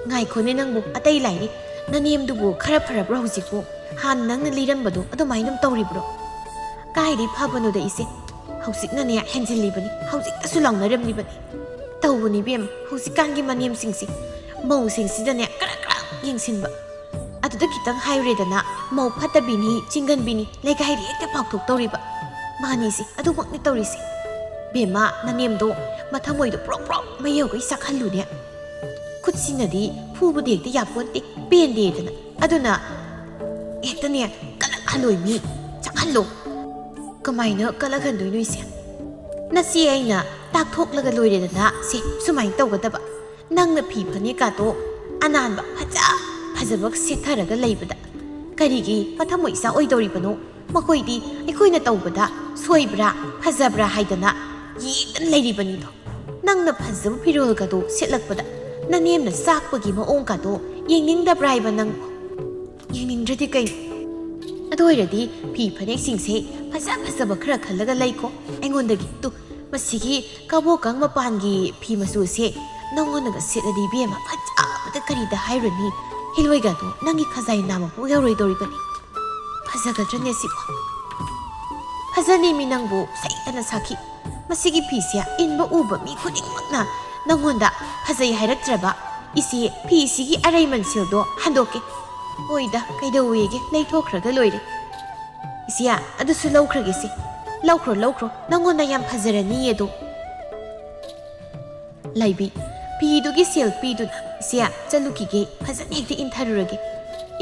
"ꯉꯥꯏꯈꯣꯅꯦ ꯅꯪꯕꯨ, ꯑꯇꯩ ꯂꯥꯏꯔꯤ, ꯅꯅꯦꯝꯗꯨꯕꯨ ꯈꯔ ꯐꯔꯕ꯭ꯔꯣ ꯍꯧꯖꯤꯛꯄꯨ? ꯍꯥꯟꯅ ꯅꯪꯅ ꯂꯤꯔꯝꯕꯗꯣ ꯑꯗꯨꯃꯥꯏꯅ ꯑꯗꯨꯝ ꯇꯧꯔꯤꯕ꯭ꯔꯣ?" "ꯀꯥꯏꯗꯩ ꯐꯕꯅꯣꯗ ꯏꯆꯦ, ꯍꯧꯖꯤꯛꯅꯅꯦ ꯍꯦꯟꯖꯤꯜꯂꯤꯕꯅꯤ, ꯍꯧꯖꯤꯛꯇꯁꯨ ꯂꯥꯎꯅꯔꯝꯂꯤꯕꯅꯤ꯫ ꯇꯧꯕꯅꯤ ꯏꯕꯦꯝꯃ, ꯍꯧꯖꯤꯛꯀꯥꯟꯒꯤ ꯃꯅꯦꯝꯁꯤꯡꯁꯦ, ꯃꯧꯁꯤꯡꯁꯤꯗꯅꯦ ꯀꯔꯛ ꯀꯔꯛ ꯌꯦꯡꯁꯤꯟꯕ꯫ ꯑꯗꯨꯗ ꯈꯤꯇꯪ ꯍꯥꯏꯔꯨꯔꯦꯗꯅ, ꯃꯧ ꯐꯠꯇꯕꯤꯅꯤ, ꯆꯤꯡꯒꯟꯕꯤꯅꯤ, ꯂꯩꯀꯥꯏꯗ ꯍꯦꯛꯇ ꯄꯥꯎꯊꯣꯛꯇꯧꯔꯤꯕ꯫ ꯃꯥꯅꯤꯁꯦ, ꯑꯗꯨꯃꯛꯅꯤ ꯇꯧꯔꯤꯁꯦ꯫" ꯕꯦꯝꯃ, ꯅꯅꯦꯝꯗꯣ ꯃꯊꯃꯣꯏꯗꯣ ꯄ꯭ꯔꯣꯛ ꯄ꯭ꯔꯣꯛ ꯃꯩ ꯌꯧꯒꯩ ꯆꯥꯛꯍꯜꯂꯨꯅꯦ꯫ ꯈꯨꯠꯁꯤꯅꯗꯤ ꯐꯨꯕꯗꯤ ꯍꯦꯛꯇ ꯌꯥꯄꯣꯟꯇꯦ, ꯄꯦꯟꯗꯦꯗꯅ꯫ ꯑꯗꯨꯅ ꯍꯦꯛꯇꯅꯦ ꯀꯜꯂꯛꯍꯜꯂꯣꯏ ꯃꯤ, ꯆꯥꯛꯍꯜꯂꯣ꯫ ꯀꯃꯥꯏꯅ ꯀꯜꯂꯛꯍꯟꯗꯣꯏꯅꯣ ꯏꯆꯦ? ꯅꯆꯦ ꯑꯩꯅ ꯇꯥꯛꯊꯣꯛꯂꯒ ꯂꯣꯏꯔꯦꯗꯅ꯫ ꯁꯦ, ꯁꯨꯃꯥꯏꯅ ꯇꯧꯒꯗꯕ꯫ ꯅꯪꯅ ꯐꯤ ꯐꯅꯦꯛꯀꯥꯗꯣ ꯑꯅꯥꯟꯕ ꯐꯖ ꯐꯖꯕ ꯁꯦꯠꯊꯔꯒ ꯂꯩꯕꯗ ꯀꯔꯤꯒꯤ ꯃꯊꯃꯣꯏ ꯏꯆꯥ ꯑꯣꯏꯗꯧꯔꯤꯕꯅꯣ? ꯃꯈꯣꯏꯗꯤ ꯑꯩꯈꯣꯏꯅ ꯇꯧꯕꯗ ꯁꯣꯏꯕ꯭ꯔꯥ ꯐꯖꯕ꯭ꯔꯥ ꯍꯥꯏꯗꯅ ꯌꯦꯡꯗꯅ ꯂꯩꯔꯤꯕꯅꯤꯗꯣ꯫ ꯅꯪꯅ ꯐꯖꯕ ꯐꯤꯔꯣꯜꯒꯗꯣ ꯁꯦꯠꯂꯛꯄꯗ ꯅꯅꯦꯝꯅ ꯆꯥꯛꯄꯒꯤ ꯃꯑꯣꯡꯒꯗꯣ ꯌꯦꯡꯅꯤꯡꯗꯕ꯭ꯔꯥ ꯍꯥꯏꯕ ꯅꯪꯕꯨ? ꯌꯦꯡꯅꯤꯡꯗ꯭ꯔꯗꯤ ꯀꯩꯅꯣ? ꯑꯗꯨ ꯑꯣꯏꯔꯗꯤ ꯐꯤ ꯐꯅꯦꯛꯁꯤꯡꯁꯦ ꯐꯖ ꯐꯖꯕ ꯈꯔ ꯈꯜꯂꯒ ꯂꯩꯀꯣ꯫ ꯑꯩꯉꯣꯟꯗꯒꯤ ꯇꯨ, ꯃꯁꯤꯒꯤ ꯀꯕꯣꯀꯪ ꯃꯄꯥꯟꯒꯤ ꯐꯤ ꯃꯆꯨꯁꯦ ꯅꯪꯉꯣꯟꯗꯒ ꯁꯦꯠꯂꯗꯤ ꯏꯕꯦꯝꯃ ꯐꯖꯕꯗ ꯀꯔꯤꯗ ꯍꯥꯏꯔꯨꯅꯤ? ꯍꯤꯂꯣꯏꯒꯗꯣ ꯅꯪꯒꯤ ꯈꯖꯥꯏ ꯅꯥꯝꯃꯐꯥꯎ ꯌꯧꯔꯣꯏꯗꯧꯔꯤꯕꯅꯤ꯫ ꯐꯖꯒꯗ꯭ꯔꯅꯦ ꯁꯤꯕꯣ? ꯐꯖꯅꯤ ꯃꯤ ꯅꯪꯕꯨ ꯁꯩꯇꯅ ꯁꯥꯈꯤ꯫ ꯃꯁꯤꯒꯤ ꯐꯤꯁꯦ ꯏꯟꯕ ꯎꯕ ꯃꯤ ꯈꯨꯗꯤꯡꯃꯛꯅ ꯅꯪꯉꯣꯟꯗ ꯐꯖꯩ ꯍꯥꯏꯔꯛꯇ꯭ꯔꯕ? ꯏꯆꯦ, ꯐꯤꯁꯤꯒꯤ ꯑꯔꯩꯃꯟ ꯁꯦꯜꯗꯣ ꯍꯟꯗꯣꯛꯀꯦ꯫ ꯍꯣꯏꯗ, ꯀꯩꯗꯧꯋꯦꯒꯦ, ꯂꯩꯊꯣꯛꯈ꯭ꯔꯒ ꯂꯣꯏꯔꯦ꯫ ꯏꯆꯦ, ꯑꯗꯨꯁꯨ ꯂꯧꯈ꯭ꯔꯒꯦꯁꯦ꯫ ꯂꯧꯈ꯭ꯔꯣ, ꯂꯧꯈ꯭ꯔꯣ, ꯅꯪꯉꯣꯟꯗ ꯌꯥꯝ ꯐꯖꯔꯅꯤꯌꯦ ꯑꯗꯣ꯫ ꯂꯥꯏꯕꯤ, ꯐꯤꯗꯨꯒꯤ ꯁꯦꯜ ꯄꯤꯗꯨꯅ, "ꯏꯆꯦ, ꯆꯠꯂꯨꯈꯤꯒꯦ, ꯐꯖꯅ ꯍꯦꯛꯇ ꯏꯟꯊꯔꯨꯔꯒꯦ꯫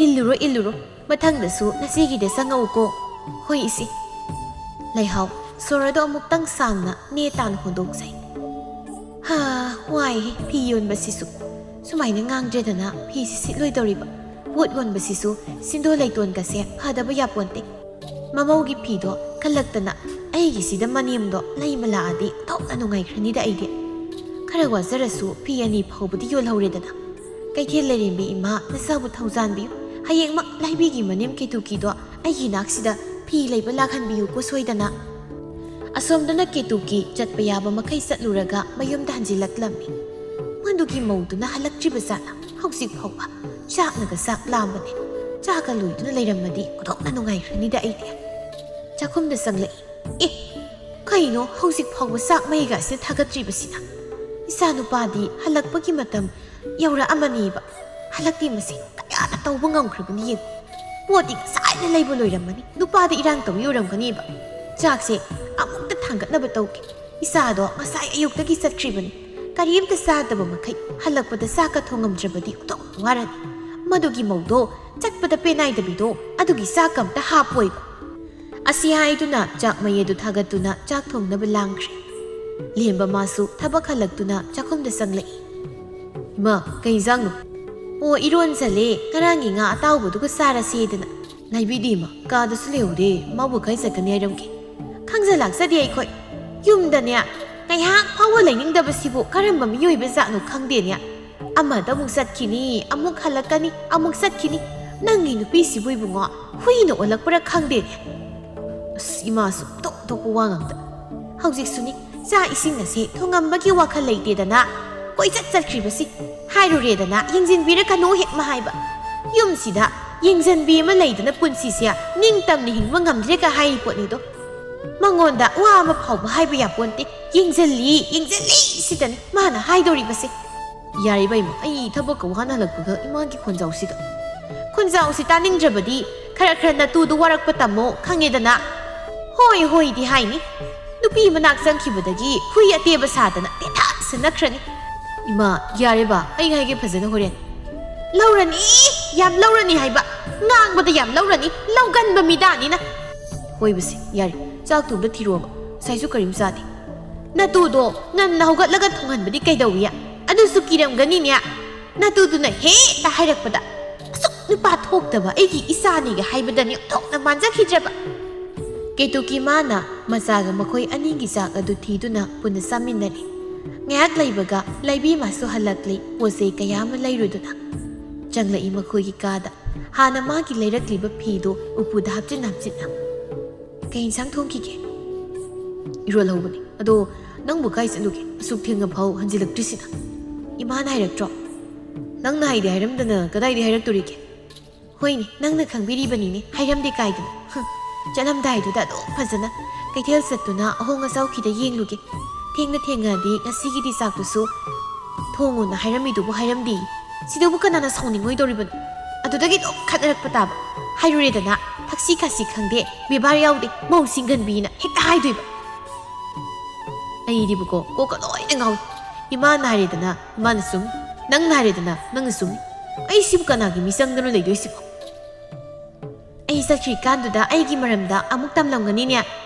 ꯏꯜꯂꯨꯔꯣ, ꯏꯜꯂꯨꯔꯣ, ꯃꯊꯪꯗꯁꯨ ꯅꯆꯦꯒꯤꯗ ꯆꯪꯉꯛꯎꯀꯣ꯫" "ꯍꯣꯏ ꯏꯆꯦ꯫" ꯂꯩꯍꯥꯎ, ꯁꯣꯔꯗꯣ ꯑꯃꯨꯛꯇꯪ ꯁꯥꯡꯅ ꯅꯦ ꯇꯥꯅ ꯍꯣꯟꯗꯣꯛꯆꯩ꯫ "ꯍꯥ, ꯋꯥꯏꯍꯦ ꯐꯤ ꯌꯣꯟꯕꯁꯤꯁꯨ꯫ ꯁꯨꯃꯥꯏꯅ ꯉꯥꯡꯗ꯭ꯔꯦꯗꯅ ꯐꯤꯁꯤ ꯁꯤꯠꯂꯣꯏꯗꯧꯔꯤꯕ꯫ ꯄꯣꯠ ꯌꯣꯟꯕꯁꯤꯁꯨ ꯁꯤꯟꯗꯣ ꯂꯩꯇꯣꯟꯒꯁꯦ ꯐꯗꯕ ꯌꯥꯄꯣꯟꯇꯦ꯫ ꯃꯃꯧꯒꯤ ꯐꯤꯗꯣ ꯈꯜꯂꯛꯇꯅ ꯑꯩꯒꯤꯁꯤꯗ ꯃꯅꯦꯝꯗꯣ ꯂꯩꯕ ꯂꯥꯛꯑꯗꯤ ꯑꯣꯟꯊꯣꯛꯅ ꯅꯨꯡꯉꯥꯏꯈ꯭ꯔꯅꯤꯗ ꯑꯩꯗꯤ꯫ ꯈꯔ ꯋꯥꯖꯔꯁꯨ ꯐꯤ ꯑꯅꯤ ꯐꯥꯎꯕꯗꯤ ꯌꯣꯜꯍꯧꯔꯦꯗꯅ꯫ ꯀꯩꯊꯦꯜ ꯂꯩꯔꯦꯝꯕꯤ ꯏꯃꯥ, ꯅꯆꯥꯕꯨ ꯊꯧꯖꯥꯟꯕꯤꯌꯨ꯫ ꯍꯌꯦꯡꯃꯛ ꯂꯥꯏꯕꯤꯒꯤ ꯃꯅꯦꯝ ꯀꯦꯇꯨꯀꯤꯗꯣ ꯑꯩꯒꯤ ꯏꯅꯥꯛꯁꯤꯗ ꯐꯤ ꯂꯩꯕ ꯂꯥꯛꯍꯟꯕꯤꯌꯨꯀꯣ ꯁꯣꯏꯗꯅ꯫" ꯑꯁꯣꯝꯗꯅ ꯀꯦꯇꯨꯀꯤ ꯆꯠꯄ ꯌꯥꯕ ꯃꯈꯩ ꯆꯠꯂꯨꯔꯒ ꯃꯌꯨꯝꯗ ꯍꯟꯖꯤꯜꯂꯛꯂꯝꯃꯤ꯫ ꯃꯗꯨꯒꯤ ꯃꯧꯗꯨꯅ ꯍꯜꯂꯛꯇ꯭ꯔꯤꯕ ꯖꯥꯠꯂ? ꯍꯧꯖꯤꯛ ꯐꯥꯎꯕ ꯆꯥꯛꯅꯒ ꯆꯥꯛ ꯂꯥꯝꯕꯅꯦ꯫ ꯆꯥꯒ ꯂꯣꯏꯗꯨꯅ ꯂꯩꯔꯝꯃꯗꯤ ꯑꯣꯟꯊꯣꯛꯅ ꯅꯨꯡꯉꯥꯏꯈ꯭ꯔꯅꯤꯗ ꯑꯩꯗꯤ꯫ ꯆꯥꯛꯈꯨꯝꯗ ꯆꯪꯂꯛꯏ꯫ "ꯑꯦ, ꯀꯩꯅꯣ ꯍꯧꯖꯤꯛ ꯐꯥꯎꯕ ꯆꯥꯛ ꯃꯩꯒꯁꯦ ꯊꯥꯒꯠꯇ꯭ꯔꯤꯕꯁꯤꯅ? ꯏꯆꯥ ꯅꯨꯄꯥꯗꯤ ꯍꯜꯂꯛꯄꯒꯤ ꯃꯇꯝ ꯌꯧꯔꯛꯑꯃꯅꯤꯕ꯫ ꯍꯜꯂꯛꯇꯦ ꯃꯁꯤ ꯀꯌꯥꯅ ꯇꯧꯕ ꯉꯝꯈ꯭ꯔꯕꯅꯤ ꯌꯦꯡꯉꯨ꯫ ꯄꯣꯠꯇꯤ ꯉꯁꯥꯏꯅ ꯂꯩꯕ ꯂꯣꯏꯔꯝꯃꯅꯤ꯫ ꯅꯨꯄꯥꯗ ꯏꯔꯥꯡ ꯇꯧꯔꯤ ꯑꯣꯏꯔꯝꯒꯅꯤꯕ꯫ ꯆꯥꯛꯁꯦ ꯑꯃꯨꯛꯇ ꯊꯥꯡꯒꯠꯅꯕ ꯇꯧꯒꯦ꯫" "ꯏꯆꯥꯗꯣ ꯉꯁꯥꯏ ꯑꯌꯨꯛꯇꯒꯤ ꯆꯠꯈ꯭ꯔꯤꯕꯅꯤ꯫ ꯀꯔꯤꯝꯇ ꯆꯥꯗꯕ ꯃꯈꯩ ꯍꯜꯂꯛꯄꯗ ꯆꯥꯛꯀ ꯊꯣꯡꯉꯝꯗ꯭ꯔꯕꯗꯤ ꯑꯣꯟꯊꯣꯛꯅ ꯋꯥꯔꯅꯤ꯫ ꯃꯗꯨꯒꯤ ꯃꯧꯗꯣ ꯆꯠꯄꯗ ꯄꯦꯟꯅꯥꯏꯗꯕꯤꯗꯣ ꯑꯗꯨꯒꯤ ꯆꯥꯛꯀ ꯑꯝꯇ ꯍꯥꯞꯄꯣꯏꯕ"꯫ ꯑꯁꯤ ꯍꯥꯏꯗꯨꯅ ꯆꯥꯛ ꯃꯩ ꯑꯗꯨ ꯊꯥꯒꯠꯇꯨꯅ ꯆꯥꯛ ꯊꯣꯡꯅꯕ ꯂꯥꯡꯈ꯭ꯔꯦ꯫ ꯂꯦꯝꯕ ꯃꯥꯁꯨ ꯊꯕꯛ ꯍꯜꯂꯛꯇꯨꯅ ꯆꯥꯛꯈꯨꯝꯗ ꯆꯪꯂꯛꯏ꯫ "ꯏꯃꯥ, ꯀꯩ ꯏꯟꯖꯥꯡꯅꯣ?" "ꯑꯣ, ꯏꯔꯣꯟꯖꯜꯂꯦ, ꯉꯔꯥꯡꯒꯤ ꯉꯥ ꯑꯇꯥꯎꯕꯗꯨꯒ ꯆꯥꯔꯁꯦꯗꯅ"꯫ "ꯂꯩꯕꯤꯗꯦ ꯏꯃꯥ, ꯀꯥꯗꯁꯨ ꯂꯩꯍꯧꯗꯦ, ꯃꯥꯕꯨ ꯀꯥꯏ ꯆꯠꯀꯅꯤ ꯍꯥꯏꯔꯝꯒꯦ?" "ꯈꯪꯖ ꯂꯥꯛꯆꯗꯦ ꯑꯩꯈꯣꯏ꯫ ꯌꯨꯝꯗꯅꯦ ꯉꯥꯏꯍꯥꯛ ꯐꯥꯎꯕ ꯂꯩꯅꯤꯡꯗꯕꯁꯤꯕꯨ ꯀꯔꯝꯕ ꯃꯤꯑꯣꯏꯕ ꯖꯥꯠꯅꯣ ꯈꯪꯗꯦꯅꯦ꯫ ꯑꯃꯗ ꯑꯃꯨꯛ ꯆꯠꯈꯤꯅꯤ, ꯑꯃꯨꯛ ꯍꯜꯂꯛꯀꯅꯤ, ꯑꯃꯨꯛ ꯆꯠꯈꯤꯅꯤ꯫ ꯅꯪꯒꯤ ꯅꯨꯄꯤꯁꯤꯕꯨ ꯏꯕꯨꯡꯉꯣ, ꯍꯨꯏꯅ ꯑꯣꯜꯂꯛꯄ꯭ꯔꯥ ꯈꯪꯗꯦꯅꯦ"꯫ ꯑꯁ, ꯏꯃꯥꯁꯨ ꯇꯣꯛ ꯇꯣꯛꯄ ꯋꯥ ꯉꯥꯛꯇ꯫ ꯍꯧꯖꯤꯛꯁꯨꯅꯤ, ꯆꯥꯛ ꯏꯁꯤꯡ ꯑꯁꯦ ꯊꯣꯡꯉꯝꯕꯒꯤ ꯋꯥꯈꯜ ꯂꯩꯇꯦꯗꯅ ꯀꯣꯏꯆꯠ ꯆꯠꯈ꯭ꯔꯤꯕꯁꯤ꯫ ꯍꯥꯏꯔꯨꯔꯦꯗꯅ, ꯌꯦꯡꯁꯤꯟꯕꯤꯔꯛꯀꯅꯨ ꯍꯦꯛ ꯃꯍꯥꯏꯕ꯫ ꯌꯨꯝꯁꯤꯗ ꯌꯦꯡꯁꯤꯟꯕꯤ ꯑꯃ ꯂꯩꯗꯅ ꯄꯨꯟꯁꯤꯁꯦ ꯅꯤꯡꯇꯝꯅ ꯍꯤꯡꯕ ꯉꯝꯗ꯭ꯔꯦꯒ ꯍꯥꯏꯔꯤ ꯄꯣꯠꯅꯤꯗꯣ꯫ ꯃꯉꯣꯟꯗ ꯋꯥ ꯑꯃ ꯐꯥꯎꯕ ꯍꯥꯏꯕ ꯌꯥꯄꯣꯟꯇꯦ꯫ "ꯌꯦꯡꯁꯤꯜꯂꯤ, ꯌꯦꯡꯁꯤꯜꯂꯤ" ꯁꯤꯗꯅꯤ ꯃꯥꯅ ꯍꯥꯏꯗꯧꯔꯤꯕꯁꯦ꯫ ꯌꯥꯔꯦ ꯏꯕꯦꯝꯃ, ꯑꯩ ꯊꯕꯛꯀ ꯋꯥꯅ ꯍꯜꯂꯛꯄꯒ ꯏꯃꯥꯒꯤ ꯈꯣꯟꯖꯥꯎꯁꯤꯗ꯫ ꯈꯣꯟꯖꯥꯎꯁꯤ ꯇꯥꯅꯤꯡꯗ꯭ꯔꯕꯗꯤ ꯈꯔ ꯈꯔ ꯅꯇꯨꯗꯨ ꯋꯥꯔꯛꯄ ꯇꯝꯃꯣ, ꯈꯪꯉꯦꯗꯅ꯫ "ꯍꯣꯏ ꯍꯣꯏꯗꯤ" ꯍꯥꯏꯅꯤ꯫ ꯅꯨꯄꯤ ꯃꯅꯥꯛ ꯆꯪꯈꯤꯕꯗꯒꯤ ꯍꯨꯏ ꯑꯇꯦꯕ ꯁꯥꯗꯅ ꯇꯦꯊꯥ ꯁꯟꯅꯈ꯭ꯔꯅꯤ꯫ ꯏꯃꯥ, ꯌꯥꯔꯦꯕ, ꯑꯩ ꯍꯥꯏꯒꯦ ꯐꯖꯅ ꯍꯣꯔꯦꯟ꯫ "ꯂꯧꯔꯅꯤ, ꯌꯥꯝ ꯂꯧꯔꯅꯤ" ꯍꯥꯏꯕ꯫ ꯉꯥꯡꯕꯗ ꯌꯥꯝ ꯂꯧꯔꯅꯤ, ꯂꯧꯒꯟꯕ ꯃꯤꯗꯥꯅꯤꯅ꯫ ꯍꯣꯏꯕꯁꯦ, ꯌꯥꯔꯦ, ꯆꯥꯛꯇꯨ ꯑꯝꯇ ꯊꯤꯔꯣꯕ, ꯉꯁꯥꯏꯁꯨ ꯀꯔꯤꯝ ꯆꯥꯗꯦ꯫ "ꯅꯇꯨꯗꯣ ꯉꯟꯅ ꯍꯧꯒꯠꯂꯒ ꯊꯣꯡꯍꯟꯕꯗꯤ ꯀꯩꯗꯧꯏ? ꯑꯗꯨꯁꯨ ꯀꯤꯔꯝꯒꯅꯤꯅꯦ"꯫ ꯅꯇꯨꯗꯨꯅ ꯍꯦꯛꯇ ꯍꯥꯏꯔꯛꯄꯗ, "ꯑꯁꯨꯛ ꯅꯨꯄꯥ ꯊꯣꯛꯇꯕ ꯑꯩꯒꯤ ꯏꯆꯥꯅꯤꯒ ꯍꯥꯏꯕꯗꯅꯤ ꯑꯣꯟꯊꯣꯛꯅ ꯃꯥꯟꯖꯈꯤꯗ꯭ꯔꯕ"꯫ ꯀꯦꯇꯨꯀꯤ ꯃꯥꯅ ꯃꯆꯥꯒ ꯃꯈꯣꯏ ꯑꯅꯤꯒꯤ ꯆꯥꯛ ꯑꯗꯨ ꯊꯤꯗꯨꯅ ꯄꯨꯟꯅ ꯆꯥꯃꯤꯟꯅꯔꯦ꯫ ꯉꯥꯏꯍꯥꯛ ꯂꯩꯕꯒ ꯂꯩꯕꯤꯃꯁꯨ ꯍꯜꯂꯛꯂꯦ, ꯄꯣꯠ ꯆꯩ ꯀꯌꯥ ꯑꯃ ꯂꯩꯔꯨꯗꯨꯅ꯫ ꯆꯪꯂꯛꯏ ꯃꯈꯣꯏꯒꯤ ꯀꯥꯗ꯫ ꯍꯥꯟꯅ ꯃꯥꯒꯤ ꯂꯩꯔꯛꯂꯤꯕ ꯐꯤꯗꯨ ꯎꯄꯨꯗ ꯍꯥꯞꯆꯤꯟ ꯍꯥꯞꯆꯤꯟꯅ꯫ "ꯀꯩ ꯏꯟꯁꯥꯡ ꯊꯣꯡꯈꯤꯒꯦ?" "ꯏꯔꯣꯜꯍꯧꯕꯅꯤ꯫ ꯑꯗꯣ ꯅꯪꯕꯨ ꯀꯥꯏ ꯆꯠꯂꯨꯒꯦ? ꯑꯁꯨꯛ ꯊꯦꯡꯉꯐꯥꯎ ꯍꯟꯖꯤꯜꯂꯛꯇ꯭ꯔꯤꯁꯤꯅ?" "ꯏꯃꯥꯅ ꯍꯥꯏꯔꯛꯇ꯭ꯔꯣ?" "ꯅꯪꯅ ꯍꯥꯏꯗꯤ ꯍꯥꯏꯔꯝꯗꯅ ꯀꯗꯥꯏꯗꯩ ꯍꯥꯏꯔꯛꯇꯣꯔꯤꯒꯦ?" "ꯍꯣꯏꯅꯦ, ꯅꯪꯅ ꯈꯪꯕꯤꯔꯤꯕꯅꯤꯅꯦ, ꯍꯥꯏꯔꯝꯗꯦ ꯀꯥꯏꯗꯅ꯫ ꯍꯨꯝ, ꯆꯠꯂꯝꯗꯥꯏꯗꯨꯗ ꯑꯗꯨꯝ ꯐꯖꯅ ꯀꯩꯊꯦꯜ ꯆꯠꯇꯨꯅ ꯑꯍꯣꯡ ꯑꯆꯥꯎ ꯈꯤꯇ ꯌꯦꯡꯂꯨꯒꯦ꯫ ꯊꯦꯡꯅ ꯊꯦꯡꯉꯗꯤ ꯉꯁꯤꯒꯤꯗꯤ ꯆꯥꯛꯇꯨꯁꯨ ꯊꯣꯡꯉꯣꯅ ꯍꯥꯏꯔꯝꯃꯤꯗꯨꯕꯨ ꯍꯥꯏꯔꯝꯗꯦ꯫ ꯁꯤꯗꯕꯨ ꯀꯅꯥꯅ ꯁꯥꯎꯅꯤꯡꯉꯣꯏꯗꯧꯔꯤꯕꯅꯣ? ꯑꯗꯨꯗꯒꯤ ꯑꯗꯨꯝ ꯈꯠꯅꯔꯛꯄ ꯇꯥꯕ꯫ ꯍꯥꯏꯔꯨꯔꯦꯗꯅ, ꯊꯛꯁꯤ ꯈꯥꯁꯤ ꯈꯪꯗꯦ, ꯕꯦꯕꯥꯔ ꯌꯥꯎꯗꯦ, ꯃꯧ ꯁꯤꯡꯒꯟꯕꯤꯅ ꯍꯦꯛꯇ ꯍꯥꯏꯗꯣꯏꯕ"꯫ ꯑꯩꯗꯤꯕꯀꯣ ꯀꯣꯛꯀ ꯂꯣꯏꯅ ꯉꯥꯎꯏ꯫ ꯏꯃꯥꯅ ꯍꯥꯏꯔꯦꯗꯅ ꯏꯃꯥꯅ ꯆꯨꯝ, ꯅꯪꯅ ꯍꯥꯏꯔꯦꯗꯅ ꯅꯪꯅ ꯆꯨꯝ꯫ ꯑꯩꯁꯤꯕꯨ ꯀꯅꯥꯒꯤ ꯃꯤꯆꯪꯗꯅꯣ ꯂꯩꯗꯣꯏꯁꯤꯕꯣ? ꯑꯩ ꯆꯠꯈ꯭ꯔꯤꯀꯥꯟꯗꯨꯗ ꯑꯩꯒꯤ ꯃꯔꯝꯗ ꯑꯃꯨꯛ ꯇꯝꯂꯝꯒꯅꯤꯅꯦ꯫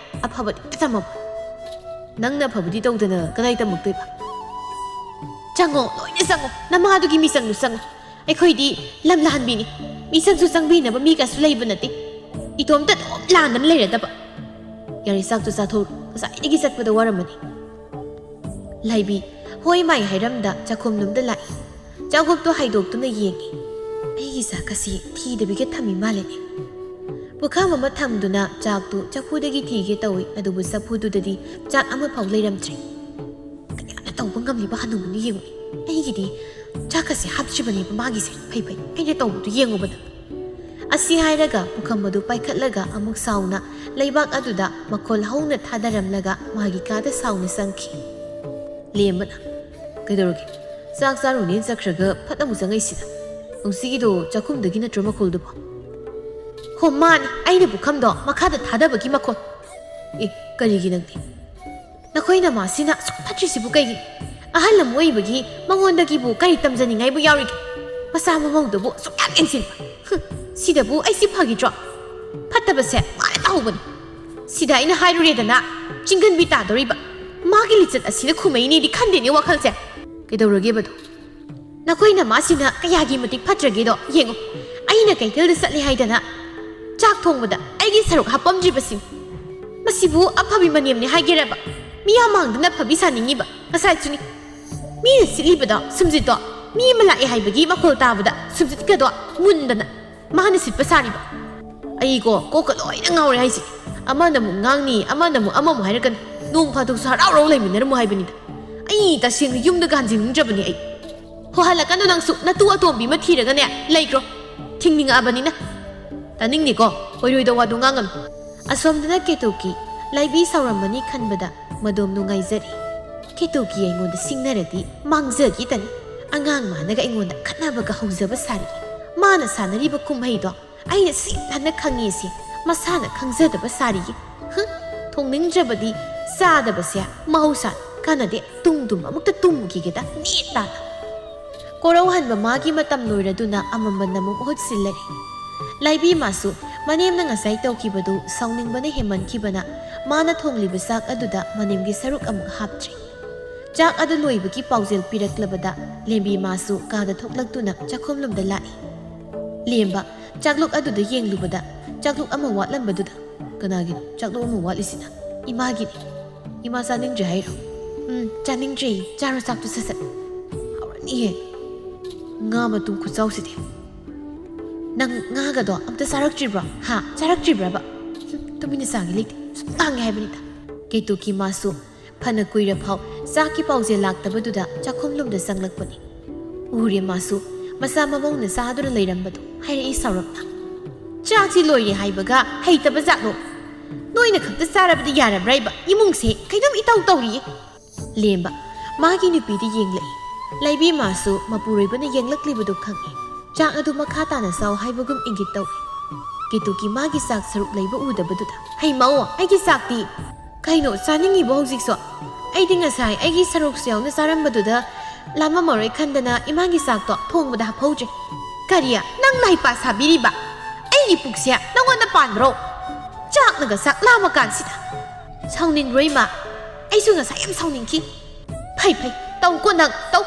ꯑꯐꯕꯗꯤ ꯑꯝꯇ ꯇꯝꯃꯝꯃꯣ꯫ ꯅꯪꯅ ꯑꯐꯕꯗꯤ ꯇꯧꯗꯅ ꯀꯗꯥꯏ ꯇꯝꯃꯛꯇꯣꯏꯕ? ꯆꯪꯉꯣ, ꯂꯣꯏꯅ ꯆꯪꯉꯣ, ꯅꯃꯥꯗꯨꯒꯤ ꯃꯤꯆꯪꯗꯨ ꯆꯪꯉꯣ꯫ ꯑꯩꯈꯣꯏꯗꯤ ꯂꯝ ꯂꯥꯟꯕꯤꯅꯤ꯫ ꯃꯤꯆꯪꯁꯨ ꯆꯪꯕꯤꯅꯕ ꯃꯤꯒꯁꯨ ꯂꯩꯕ ꯅꯠꯇꯦ꯫ ꯏꯇꯣꯝꯇ ꯑꯗꯨꯝ ꯂꯥꯟꯗꯅ ꯂꯩꯔꯗꯕ꯫ ꯌꯥꯔꯦ, ꯆꯥꯛꯇꯨ ꯆꯥꯊꯣꯛꯎꯔꯣ꯫ ꯉꯁꯥꯏꯗꯒꯤ ꯆꯠꯄꯗ ꯋꯥꯔꯝꯃꯅꯤ꯫ ꯂꯥꯏꯕꯤ ꯍꯣꯏ ꯃꯥꯏ ꯍꯥꯏꯔꯝꯗ ꯆꯥꯛꯈꯨꯝꯂꯣꯝꯗ ꯂꯥꯛꯏ꯫ ꯆꯥꯛꯈꯨꯞꯇꯣ ꯍꯥꯏꯗꯣꯛꯇꯨꯅ ꯌꯦꯡꯉꯤ꯫ ꯑꯩꯒꯤ ꯆꯥꯛ ꯑꯁꯤ ꯊꯤꯗꯕꯤꯒ ꯊꯝꯃꯤ ꯃꯥꯜꯂꯦꯅꯦ꯫ ꯄꯨꯈꯝ ꯑꯃ ꯊꯝꯗꯨꯅ ꯆꯥꯛꯇꯨ ꯆꯐꯨꯗꯒꯤ ꯊꯤꯒꯦ ꯇꯧꯏ, ꯑꯗꯨꯕꯨ ꯆꯐꯨꯗꯨꯗꯗꯤ ꯆꯥꯛ ꯑꯃꯐꯥꯎ ꯂꯩꯔꯝꯗ꯭ꯔꯦ꯫ ꯀꯌꯥꯅ ꯇꯧꯕ ꯉꯝꯂꯤꯕ ꯍꯅꯨꯕꯅꯤ ꯌꯦꯡꯉꯨꯅꯦ꯫ ꯑꯩꯒꯤꯗꯤ ꯆꯥꯛꯀꯁꯦ ꯍꯥꯞꯇ꯭ꯔꯤꯕꯅꯦꯕ ꯃꯥꯒꯤꯁꯦ꯫ ꯐꯩ ꯐꯩ, ꯑꯩꯅ ꯇꯧꯕꯗꯨ ꯌꯦꯡꯉꯨꯕꯗ꯫ ꯑꯁꯤ ꯍꯥꯏꯔꯒ ꯄꯨꯈꯝ ꯑꯗꯨ ꯄꯥꯏꯈꯠꯂꯒ ꯑꯃꯨꯛ ꯁꯥꯎꯅ ꯂꯩꯕꯥꯛ ꯑꯗꯨꯗ ꯃꯈꯣꯜ ꯍꯧꯅ ꯊꯥꯗꯔꯝꯂꯒ ꯃꯥꯒꯤ ꯀꯥꯗ ꯁꯥꯎꯅ ꯆꯪꯈꯤ꯫ ꯂꯦꯝꯕꯅ, "ꯀꯩꯗꯧꯔꯒꯦ? ꯆꯥꯛ ꯆꯥꯔꯨꯅꯦꯅ ꯆꯠꯈ꯭ꯔꯒ ꯐꯠ ꯑꯃꯨꯛ ꯆꯪꯉꯛꯏꯁꯤꯅ? ꯀꯨꯝꯁꯤꯒꯤꯗꯣ ꯆꯥꯛꯈꯨꯝꯗꯒꯤ ꯅꯠꯇ꯭ꯔꯣ ꯃꯈꯣꯜꯗꯨꯕꯣ?" "ꯍꯣ ꯃꯥꯅꯤ, ꯑꯩꯅ ꯄꯨꯈꯝꯗꯣ ꯃꯈꯥꯗ ꯊꯥꯗꯕꯒꯤ ꯃꯈꯣꯜ꯫ ꯑꯦ, ꯀꯔꯤꯒꯤ ꯅꯪꯗꯤ? ꯅꯈꯣꯏ ꯅꯃꯥꯁꯤꯅ ꯑꯁꯨꯛ ꯐꯠꯇ꯭ꯔꯤꯁꯤꯕꯨ ꯀꯩꯒꯤ? ꯑꯍꯜ ꯑꯃ ꯑꯣꯏꯕꯒꯤ ꯃꯉꯣꯟꯗꯒꯤꯕꯨ ꯀꯔꯤ ꯇꯝꯖꯅꯤꯡꯉꯥꯏꯕꯨ ꯌꯥꯎꯔꯤꯒꯦ? ꯃꯆꯥ ꯃꯃꯧꯗꯕꯨ ꯑꯁꯨꯛ ꯌꯥꯝ ꯌꯦꯡꯁꯤꯟꯕ꯫ ꯍꯨꯝ, ꯁꯤꯗꯕꯨ ꯑꯩꯁꯤ ꯐꯈꯤꯗ꯭ꯔꯣ? ꯐꯠꯇꯕꯁꯦ ꯃꯥꯅ ꯇꯧꯍꯧꯕꯅꯤ꯫ ꯁꯤꯗ ꯑꯩꯅ ꯍꯥꯏꯔꯨꯔꯦꯗꯅ, ꯆꯤꯡꯒꯟꯕꯤ ꯇꯥꯗꯣꯔꯤꯕ꯫ ꯃꯥꯒꯤ ꯂꯤꯆꯠ ꯑꯁꯤꯅ ꯈꯨꯝꯃꯛꯏꯅꯦꯗꯤ ꯈꯟꯗꯦꯅꯦ ꯋꯥꯈꯜꯁꯦ꯫ ꯀꯩꯗꯧꯔꯒꯦꯕꯗꯣ? ꯅꯈꯣꯏ ꯅꯃꯥꯁꯤꯅ ꯀꯌꯥꯒꯤ ꯃꯇꯤꯛ ꯐꯠꯇ꯭ꯔꯒꯦꯗꯣ ꯌꯦꯡꯉꯨ꯫ ꯑꯩꯅ ꯀꯩꯊꯦꯜꯗ ꯆꯠꯂꯦ ꯍꯥꯏꯗꯅ ꯆꯥꯛ ꯊꯣꯡꯕꯗ ꯑꯩꯒꯤ ꯁꯔꯨꯛ ꯍꯥꯞꯄꯝꯗ꯭ꯔꯤꯕꯁꯤꯅꯤ꯫ ꯃꯁꯤꯕꯨ ꯑꯐꯕꯤ ꯃꯅꯦꯝꯅꯦ ꯍꯥꯏꯒꯦꯔꯕ? ꯃꯤꯌꯥꯝ ꯃꯥꯡꯗꯅ ꯐꯕꯤ ꯁꯥꯅꯤꯡꯉꯤꯕ? ꯉꯁꯥꯏꯁꯨꯅꯤ꯫ ꯃꯤꯅ ꯁꯤꯠꯂꯤꯕꯗꯣ ꯁꯨꯝꯖꯤꯠꯇꯣ ꯃꯤ ꯑꯃ ꯂꯥꯛꯑꯦ ꯍꯥꯏꯕꯒꯤ ꯃꯈꯣꯜ ꯇꯥꯕꯗ ꯁꯨꯝꯖꯤꯠꯀꯗꯣ ꯃꯨꯟꯗꯅ ꯃꯥꯅ ꯁꯤꯠꯄ ꯁꯥꯔꯤꯕ꯫ ꯑꯩꯀꯣ ꯀꯣꯛꯀ ꯂꯣꯏꯅ ꯉꯥꯎꯔꯦ ꯍꯥꯏꯁꯦ꯫ ꯑꯃꯅ ꯑꯃꯨꯛ ꯉꯥꯡꯅꯤ, ꯑꯃꯅ ꯑꯃꯨꯛ ꯑꯃꯃꯨꯛ ꯍꯥꯏꯔꯛꯀꯅꯤ꯫ ꯅꯣꯡ ꯐꯥꯗꯣꯛꯁꯨ ꯍꯔꯥꯎ ꯍꯔꯥꯎ ꯂꯩꯃꯤꯟꯅꯔꯝꯃꯨ ꯍꯥꯏꯕꯅꯤꯗ꯫ ꯑꯩ ꯇꯁꯦꯡꯅ ꯌꯨꯝꯗꯒ ꯍꯟꯖꯤꯟꯅꯤꯡꯗ꯭ꯔꯕꯅꯤ ꯑꯩ꯫ ꯍꯣ, ꯍꯜꯂꯛꯀꯅꯨ ꯅꯪꯁꯨ, ꯅꯇꯨ ꯑꯇꯣꯝꯕꯤ ꯑꯃ ꯊꯤꯔꯒꯅꯦ ꯂꯩꯈ꯭ꯔꯣ꯫ ꯊꯤꯡꯅꯤꯡꯉꯛꯑꯕꯅꯤꯅ꯫ ꯇꯥꯅꯤꯡꯗꯦꯀꯣ, ꯑꯣꯏꯔꯣꯏꯗ ꯋꯥꯗꯣ ꯉꯥꯡꯒꯅꯨ꯫ ꯑꯁꯣꯝꯗꯅ ꯀꯦꯇꯨꯀꯤ ꯂꯥꯏꯕꯤ ꯁꯥꯎꯔꯝꯃꯅꯤ ꯈꯟꯕꯗ ꯃꯗꯣꯝ ꯅꯨꯡꯉꯥꯏꯖꯔꯤ꯫ ꯀꯦꯇꯨꯀꯤ ꯑꯩꯉꯣꯟꯗ ꯁꯤꯡꯅꯔꯗꯤ ꯃꯥꯡꯖꯈꯤꯗꯅꯤ꯫ ꯑꯉꯥꯡ ꯃꯥꯅꯒ ꯑꯩꯉꯣꯟꯗ ꯈꯠꯅꯕꯒ ꯍꯧꯖꯕ ꯁꯥꯔꯤ꯫ ꯃꯥꯅ ꯁꯥꯟꯅꯔꯤꯕ ꯀꯨꯝꯍꯩꯗꯣ ꯑꯩꯅ ꯁꯤꯠ ꯍꯟꯅ ꯈꯪꯉꯤꯁꯦ ꯃꯁꯥꯅ ꯈꯪꯖꯗꯕ ꯁꯥꯔꯤꯌꯦ꯫ ꯍꯨꯝ, ꯊꯣꯡꯅꯤꯡꯗ꯭ꯔꯕꯗꯤ ꯆꯥꯗꯕꯁꯦ ꯃꯍꯧꯁꯥ ꯀꯥꯟꯅꯗꯦ꯫ ꯇꯨꯝ ꯇꯨꯝ ꯑꯃꯨꯛꯇ ꯇꯨꯝꯈꯤꯒꯦꯗ ꯅꯦꯠ ꯇꯥꯅ꯫ ꯀꯣꯔꯧ ꯍꯟꯕ ꯃꯥꯒꯤ ꯃꯇꯝ ꯂꯣꯏꯔꯗꯨꯅ ꯑꯃꯝꯕꯅ ꯑꯃꯨꯛ ꯃꯍꯨꯠ ꯁꯤꯜꯂꯦ꯫ ꯂꯥꯏꯕꯤ ꯃꯥꯁꯨ ꯃꯅꯦꯝꯅ ꯉꯁꯥꯏ ꯇꯧꯈꯤꯕꯗꯨ ꯁꯥꯎꯅꯤꯡꯕꯅ ꯍꯦꯟꯃꯟꯈꯤꯕꯅ ꯃꯥꯅ ꯊꯣꯡꯂꯤꯕ ꯆꯥꯛ ꯑꯗꯨꯗ ꯃꯅꯦꯝꯒꯤ ꯁꯔꯨꯛ ꯑꯃꯨꯛ ꯍꯥꯞꯇ꯭ꯔꯦ꯫ ꯆꯥꯛ ꯑꯗꯨ ꯂꯣꯏꯕꯒꯤ ꯄꯥꯎꯖꯦꯜ ꯄꯤꯔꯛꯂꯕꯗ ꯂꯦꯝꯕꯤ ꯃꯥꯁꯨ ꯀꯥꯗ ꯊꯣꯛꯂꯛꯇꯨꯅ ꯆꯥꯛꯈꯨꯝꯂꯣꯝꯗ ꯂꯥꯛꯏ꯫ ꯂꯦꯝꯕ ꯆꯥꯛꯂꯨꯛ ꯑꯗꯨꯗ ꯌꯦꯡꯂꯨꯕꯗ ꯆꯥꯛꯂꯨꯛ ꯑꯃ ꯋꯥꯠꯂꯝꯕꯗꯨꯗ, "ꯀꯅꯥꯒꯤꯅꯣ ꯆꯥꯛꯂꯨꯛ ꯑꯃ ꯋꯥꯠꯂꯤꯁꯤꯅ?" "ꯏꯃꯥꯒꯤꯅꯤ꯫ ꯏꯃꯥ ꯆꯥꯅꯤꯡꯗ꯭ꯔꯦ ꯍꯥꯏꯔꯣ?" "ꯎꯝ, ꯆꯥꯅꯤꯡꯗ꯭ꯔꯦ꯫ ꯆꯥꯔꯣ ꯆꯥꯛꯇꯣ ꯁꯠ ꯁꯠ꯫ ꯍꯥꯎꯔꯅꯤꯍꯦ꯫ ꯉꯥ ꯃꯇꯨꯝ ꯈꯨꯆꯥꯎꯁꯤꯗꯤ꯫ ꯅꯪ ꯉꯥꯒꯗꯣ ꯑꯝꯇ ꯆꯥꯔꯛꯇ꯭ꯔꯤꯕ꯭ꯔꯣ? ꯍꯥ? ꯆꯥꯔꯛꯇ꯭ꯔꯤꯕ꯭ꯔꯕ? ꯍꯨꯝ, ꯇꯨꯃꯤꯟꯅ ꯆꯥꯒꯦ ꯂꯩꯇꯦ꯫ ꯁꯨꯝ ꯉꯥꯡꯒꯦ ꯍꯥꯏꯕꯅꯤꯗ꯫" ꯀꯦꯇꯨꯀꯤ ꯃꯥꯁꯨ ꯐꯅ ꯀꯨꯏꯔꯐꯥꯎ ꯆꯥꯛꯀꯤ ꯄꯥꯎꯖꯦꯜ ꯂꯥꯛꯇꯕꯗꯨꯗ ꯆꯥꯛꯈꯨꯝꯂꯣꯝꯗ ꯆꯪꯂꯛꯄꯅꯤ꯫ ꯎꯔꯦ ꯃꯥꯁꯨ ꯃꯆꯥ ꯃꯃꯧꯅ ꯆꯥꯗꯨꯅ ꯂꯩꯔꯝꯕꯗꯨ꯫ ꯍꯥꯏꯔꯛꯏ ꯁꯥꯎꯔꯞꯅ, "ꯆꯥꯛꯁꯤ ꯂꯣꯏꯔꯦ ꯍꯥꯏꯕꯒ ꯍꯩꯇꯕ ꯖꯥꯠꯂꯣ? ꯅꯣꯏꯅ ꯈꯛꯇ ꯆꯥꯔꯕꯗꯤ ꯌꯥꯔꯕ꯭ꯔꯥ ꯏꯕ? ꯏꯃꯨꯡꯁꯦ ꯀꯩꯅꯣꯝ ꯏꯇꯧ ꯇꯧꯔꯤꯌꯦ꯫" ꯂꯦꯝꯕ ꯃꯥꯒꯤ ꯅꯨꯄꯤꯗ ꯌꯦꯡꯂꯛꯏ꯫ ꯂꯩꯕꯤ ꯃꯥꯁꯨ ꯃꯄꯨꯔꯣꯏꯕꯅ ꯌꯦꯡꯂꯛꯂꯤꯕꯗꯨ ꯈꯪꯏ꯫ ꯆꯥꯛ ꯑꯗꯨ ꯃꯈꯥ ꯇꯥꯅ ꯆꯥꯎ ꯍꯥꯏꯕꯒꯨꯝ ꯏꯪꯒꯤꯠ ꯇꯧꯏ꯫ ꯀꯦꯇꯨꯀꯤ ꯃꯥꯒꯤ ꯆꯥꯛ ꯁꯔꯨꯛ ꯂꯩꯕ ꯎꯗꯕꯗꯨꯗ, "ꯍꯩ ꯃꯧ, ꯑꯩꯒꯤ ꯆꯥꯛꯇꯤ?" "ꯀꯩꯅꯣ ꯆꯥꯅꯤꯡꯉꯤꯕꯣ ꯍꯧꯖꯤꯛꯁꯨ? ꯑꯩꯗꯤ ꯉꯁꯥꯏ ꯑꯩꯒꯤ ꯁꯔꯨꯛꯁꯨ ꯌꯥꯎꯅ ꯆꯥꯔꯝꯕꯗꯨꯗ ꯂꯥꯝꯃꯝꯃꯔꯣꯏ ꯈꯟꯗꯅ ꯏꯃꯥꯒꯤ ꯆꯥꯛꯇꯣ ꯊꯣꯡꯕꯗ ꯍꯥꯞꯍꯧꯗ꯭ꯔꯦ꯫" "ꯀꯔꯤ? ꯅꯪ ꯂꯥꯏꯄꯥ ꯁꯥꯕꯤꯔꯤꯕ? ꯑꯩꯒꯤ ꯄꯨꯛꯁꯦ ꯅꯪꯉꯣꯟꯗ ꯄꯥꯟꯕ꯭ꯔꯣ? ꯆꯥꯛꯅꯒ ꯆꯥꯛ ꯂꯥꯝꯃ ꯀꯥꯟꯁꯤꯗ꯫ ꯁꯥꯎꯅꯤꯡꯕ꯭ꯔꯣ ꯏꯃꯥ? ꯑꯩꯁꯨ ꯉꯁꯥꯏ ꯌꯥꯝ ꯁꯥꯎꯅꯤꯡꯈꯤ꯫" "ꯐꯩ ꯐꯩ, ꯇꯧꯀꯣ ꯅꯪ, ꯇꯧ꯫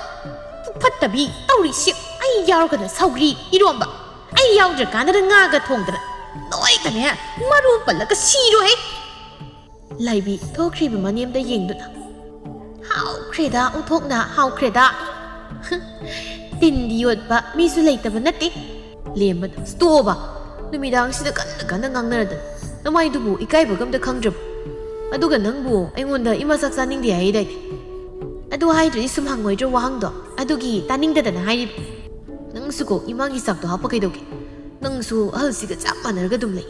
ꯄꯨꯛ ꯐꯠꯇꯕꯤ ꯇꯧꯔꯤꯁꯤ꯫ ꯑꯩ ꯌꯥꯎꯔꯒꯅ ꯁꯧꯒ꯭ꯔꯤ, ꯏꯔꯣꯝꯕ, ꯑꯩ ꯌꯥꯎꯗ꯭ꯔꯀꯥꯟꯗꯅ ꯉꯥꯒ ꯊꯣꯡꯗꯅ꯫ ꯅꯣꯏꯒꯅꯦ ꯃꯔꯨ ꯄꯜꯂꯒ ꯁꯤꯔꯣꯍꯦ꯫" ꯂꯥꯏꯕꯤ ꯊꯣꯛꯈ꯭ꯔꯤꯕ ꯃꯅꯦꯝꯗ ꯌꯦꯡꯗꯨꯅ, "ꯍꯥꯎꯈ꯭ꯔꯦꯗ ꯑꯣꯟꯊꯣꯛꯅ ꯍꯥꯎꯈ꯭ꯔꯦꯗ꯫ ꯇꯤꯟꯗꯤ ꯌꯣꯠꯄ ꯃꯤꯁꯨ ꯂꯩꯇꯕ ꯅꯠꯇꯦ꯫" ꯂꯦꯝꯕꯅ, "ꯇꯣꯛꯑꯣꯕ, ꯅꯨꯃꯤꯗꯥꯡꯁꯤꯗ ꯀꯟꯅ ꯀꯟꯅ ꯉꯥꯡꯅꯔꯗꯅ꯫ ꯅꯃꯥꯏꯗꯨꯕꯨ ꯏꯀꯥꯏꯕꯒ ꯑꯝꯇ ꯈꯪꯗ꯭ꯔꯕ? ꯑꯗꯨꯒ ꯅꯪꯕꯨ ꯑꯩꯉꯣꯟꯗ ꯏꯃꯥ ꯆꯥꯛ ꯆꯥꯅꯤꯡꯗꯦ ꯍꯥꯏꯗꯥꯏꯅꯦ? ꯑꯗꯨ ꯍꯥꯏꯗ꯭ꯔꯗꯤ ꯁꯨꯝ ꯍꯪꯉꯣꯏꯗ꯭ꯔꯣ ꯋꯥꯍꯪꯗꯣ? ꯑꯗꯨꯒꯤ ꯇꯥꯅꯤꯡꯗꯗꯅ ꯍꯥꯏꯔꯤꯕ꯫ ꯅꯪꯁꯨꯀꯣ ꯏꯃꯥꯒꯤ ꯆꯥꯛꯇꯣ ꯍꯥꯞꯄ ꯀꯩꯗꯧꯒꯦ? ꯅꯪꯁꯨ ꯑꯍꯜꯁꯤꯒ ꯆꯞ ꯃꯥꯟꯅꯔꯒ ꯑꯗꯨꯝ ꯂꯩ꯫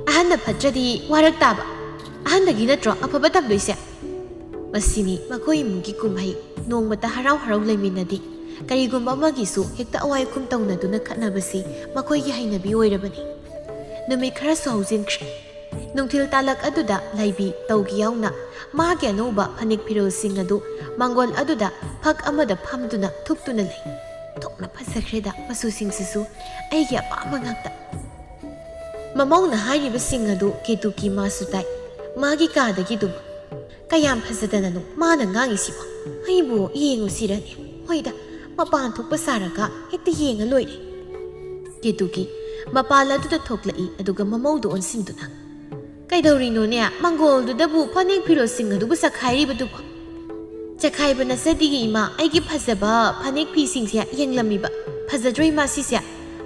ꯑꯍꯟꯅ ꯐꯠꯇ꯭ꯔꯗꯤ ꯋꯥꯔꯛ ꯇꯥꯕ꯫ ꯑꯍꯟꯗꯒꯤ ꯅꯠꯇ꯭ꯔꯣ ꯑꯐꯕ ꯇꯝꯗꯣꯏꯁꯦ?" ꯃꯁꯤꯅꯤ ꯃꯈꯣꯏ ꯏꯃꯨꯡꯒꯤ ꯀꯨꯝꯍꯩ꯫ ꯅꯣꯡꯃꯇ ꯍꯔꯥꯎ ꯍꯔꯥꯎ ꯂꯩꯃꯤꯟꯅꯗꯦ꯫ ꯀꯔꯤꯒꯨꯝꯕ ꯑꯃꯒꯤꯁꯨ ꯍꯦꯛꯇ ꯑꯋꯥꯏ ꯑꯈꯨꯝ ꯇꯧꯅꯗꯨꯅ ꯈꯠꯅꯕꯁꯤ ꯃꯈꯣꯏꯒꯤ ꯍꯩꯅꯕꯤ ꯑꯣꯏꯔꯕꯅꯤ꯫ ꯅꯨꯃꯤꯠ ꯈꯔꯁꯨ ꯍꯧꯖꯤꯟꯈ꯭ꯔꯦ꯫ ꯅꯨꯡꯊꯤꯜ ꯇꯥꯂꯛ ꯑꯗꯨꯗ ꯂꯥꯏꯕꯤ ꯇꯧꯒꯤ ꯌꯥꯎꯅ ꯃꯥꯒꯤ ꯑꯅꯧꯕ ꯐꯅꯦꯛ ꯐꯤꯔꯣꯜꯁꯤꯡ ꯑꯗꯨ ꯃꯥꯡꯒꯣꯜ ꯑꯗꯨꯗ ꯐꯛ ꯑꯃꯗ ꯐꯝꯗꯨꯅ ꯊꯨꯞꯇꯨꯅ ꯂꯩ꯫ ꯊꯣꯛꯅ ꯐꯖꯈ꯭ꯔꯦꯗ ꯃꯆꯨꯁꯤꯡꯁꯤꯁꯨ, ꯑꯩꯒꯤ ꯑꯄꯥꯝꯕ ꯉꯥꯛꯇ꯫ ꯃꯃꯧꯅ ꯍꯥꯏꯔꯤꯕꯁꯤꯡ ꯑꯗꯨ ꯀꯦꯇꯨꯀꯤ ꯃꯥꯁꯨ ꯇꯥꯏ꯫ ꯃꯥꯒꯤ ꯀꯥꯗꯒꯤ ꯑꯗꯨꯝ, "ꯀꯌꯥꯝ ꯐꯖꯗꯅꯅꯣ ꯃꯥꯅ ꯉꯥꯡꯉꯤꯁꯤꯕꯣ? ꯑꯩꯕꯨ ꯌꯦꯡꯉꯨꯁꯤꯔꯅꯦ? ꯍꯣꯏꯗ, ꯃꯄꯥꯟ ꯊꯣꯛꯄ ꯁꯥꯔꯒ ꯍꯦꯛꯇ ꯌꯦꯡꯉ ꯂꯣꯏꯔꯦ"꯫ ꯀꯦꯇꯨꯀꯤ ꯃꯄꯥꯟ ꯑꯗꯨꯗ ꯊꯣꯛꯂꯛꯏ, ꯑꯗꯨꯒ ꯃꯃꯧꯗꯨ ꯑꯣꯟꯁꯤꯟꯗꯨꯅ, "ꯀꯩꯗꯧꯔꯤꯅꯣꯅꯦ? ꯃꯪꯒꯣꯜꯗꯨꯗꯕꯨ ꯐꯅꯦꯛ ꯐꯤꯔꯣꯜꯁꯤꯡ ꯑꯗꯨꯕꯨ ꯆꯈꯥꯏꯔꯤꯕꯗꯨꯕꯣ?" "ꯆꯈꯥꯏꯕ ꯅꯠꯆꯗꯤꯌꯦ ꯏꯃꯥ, ꯑꯩꯒꯤ ꯐꯖꯕ ꯐꯅꯦꯛ ꯐꯤꯁꯤꯡꯁꯦ ꯌꯦꯡꯂꯝꯃꯤꯕ꯫ ꯐꯖꯗ꯭ꯔꯣ ꯏꯃꯥ ꯁꯤꯁꯦ?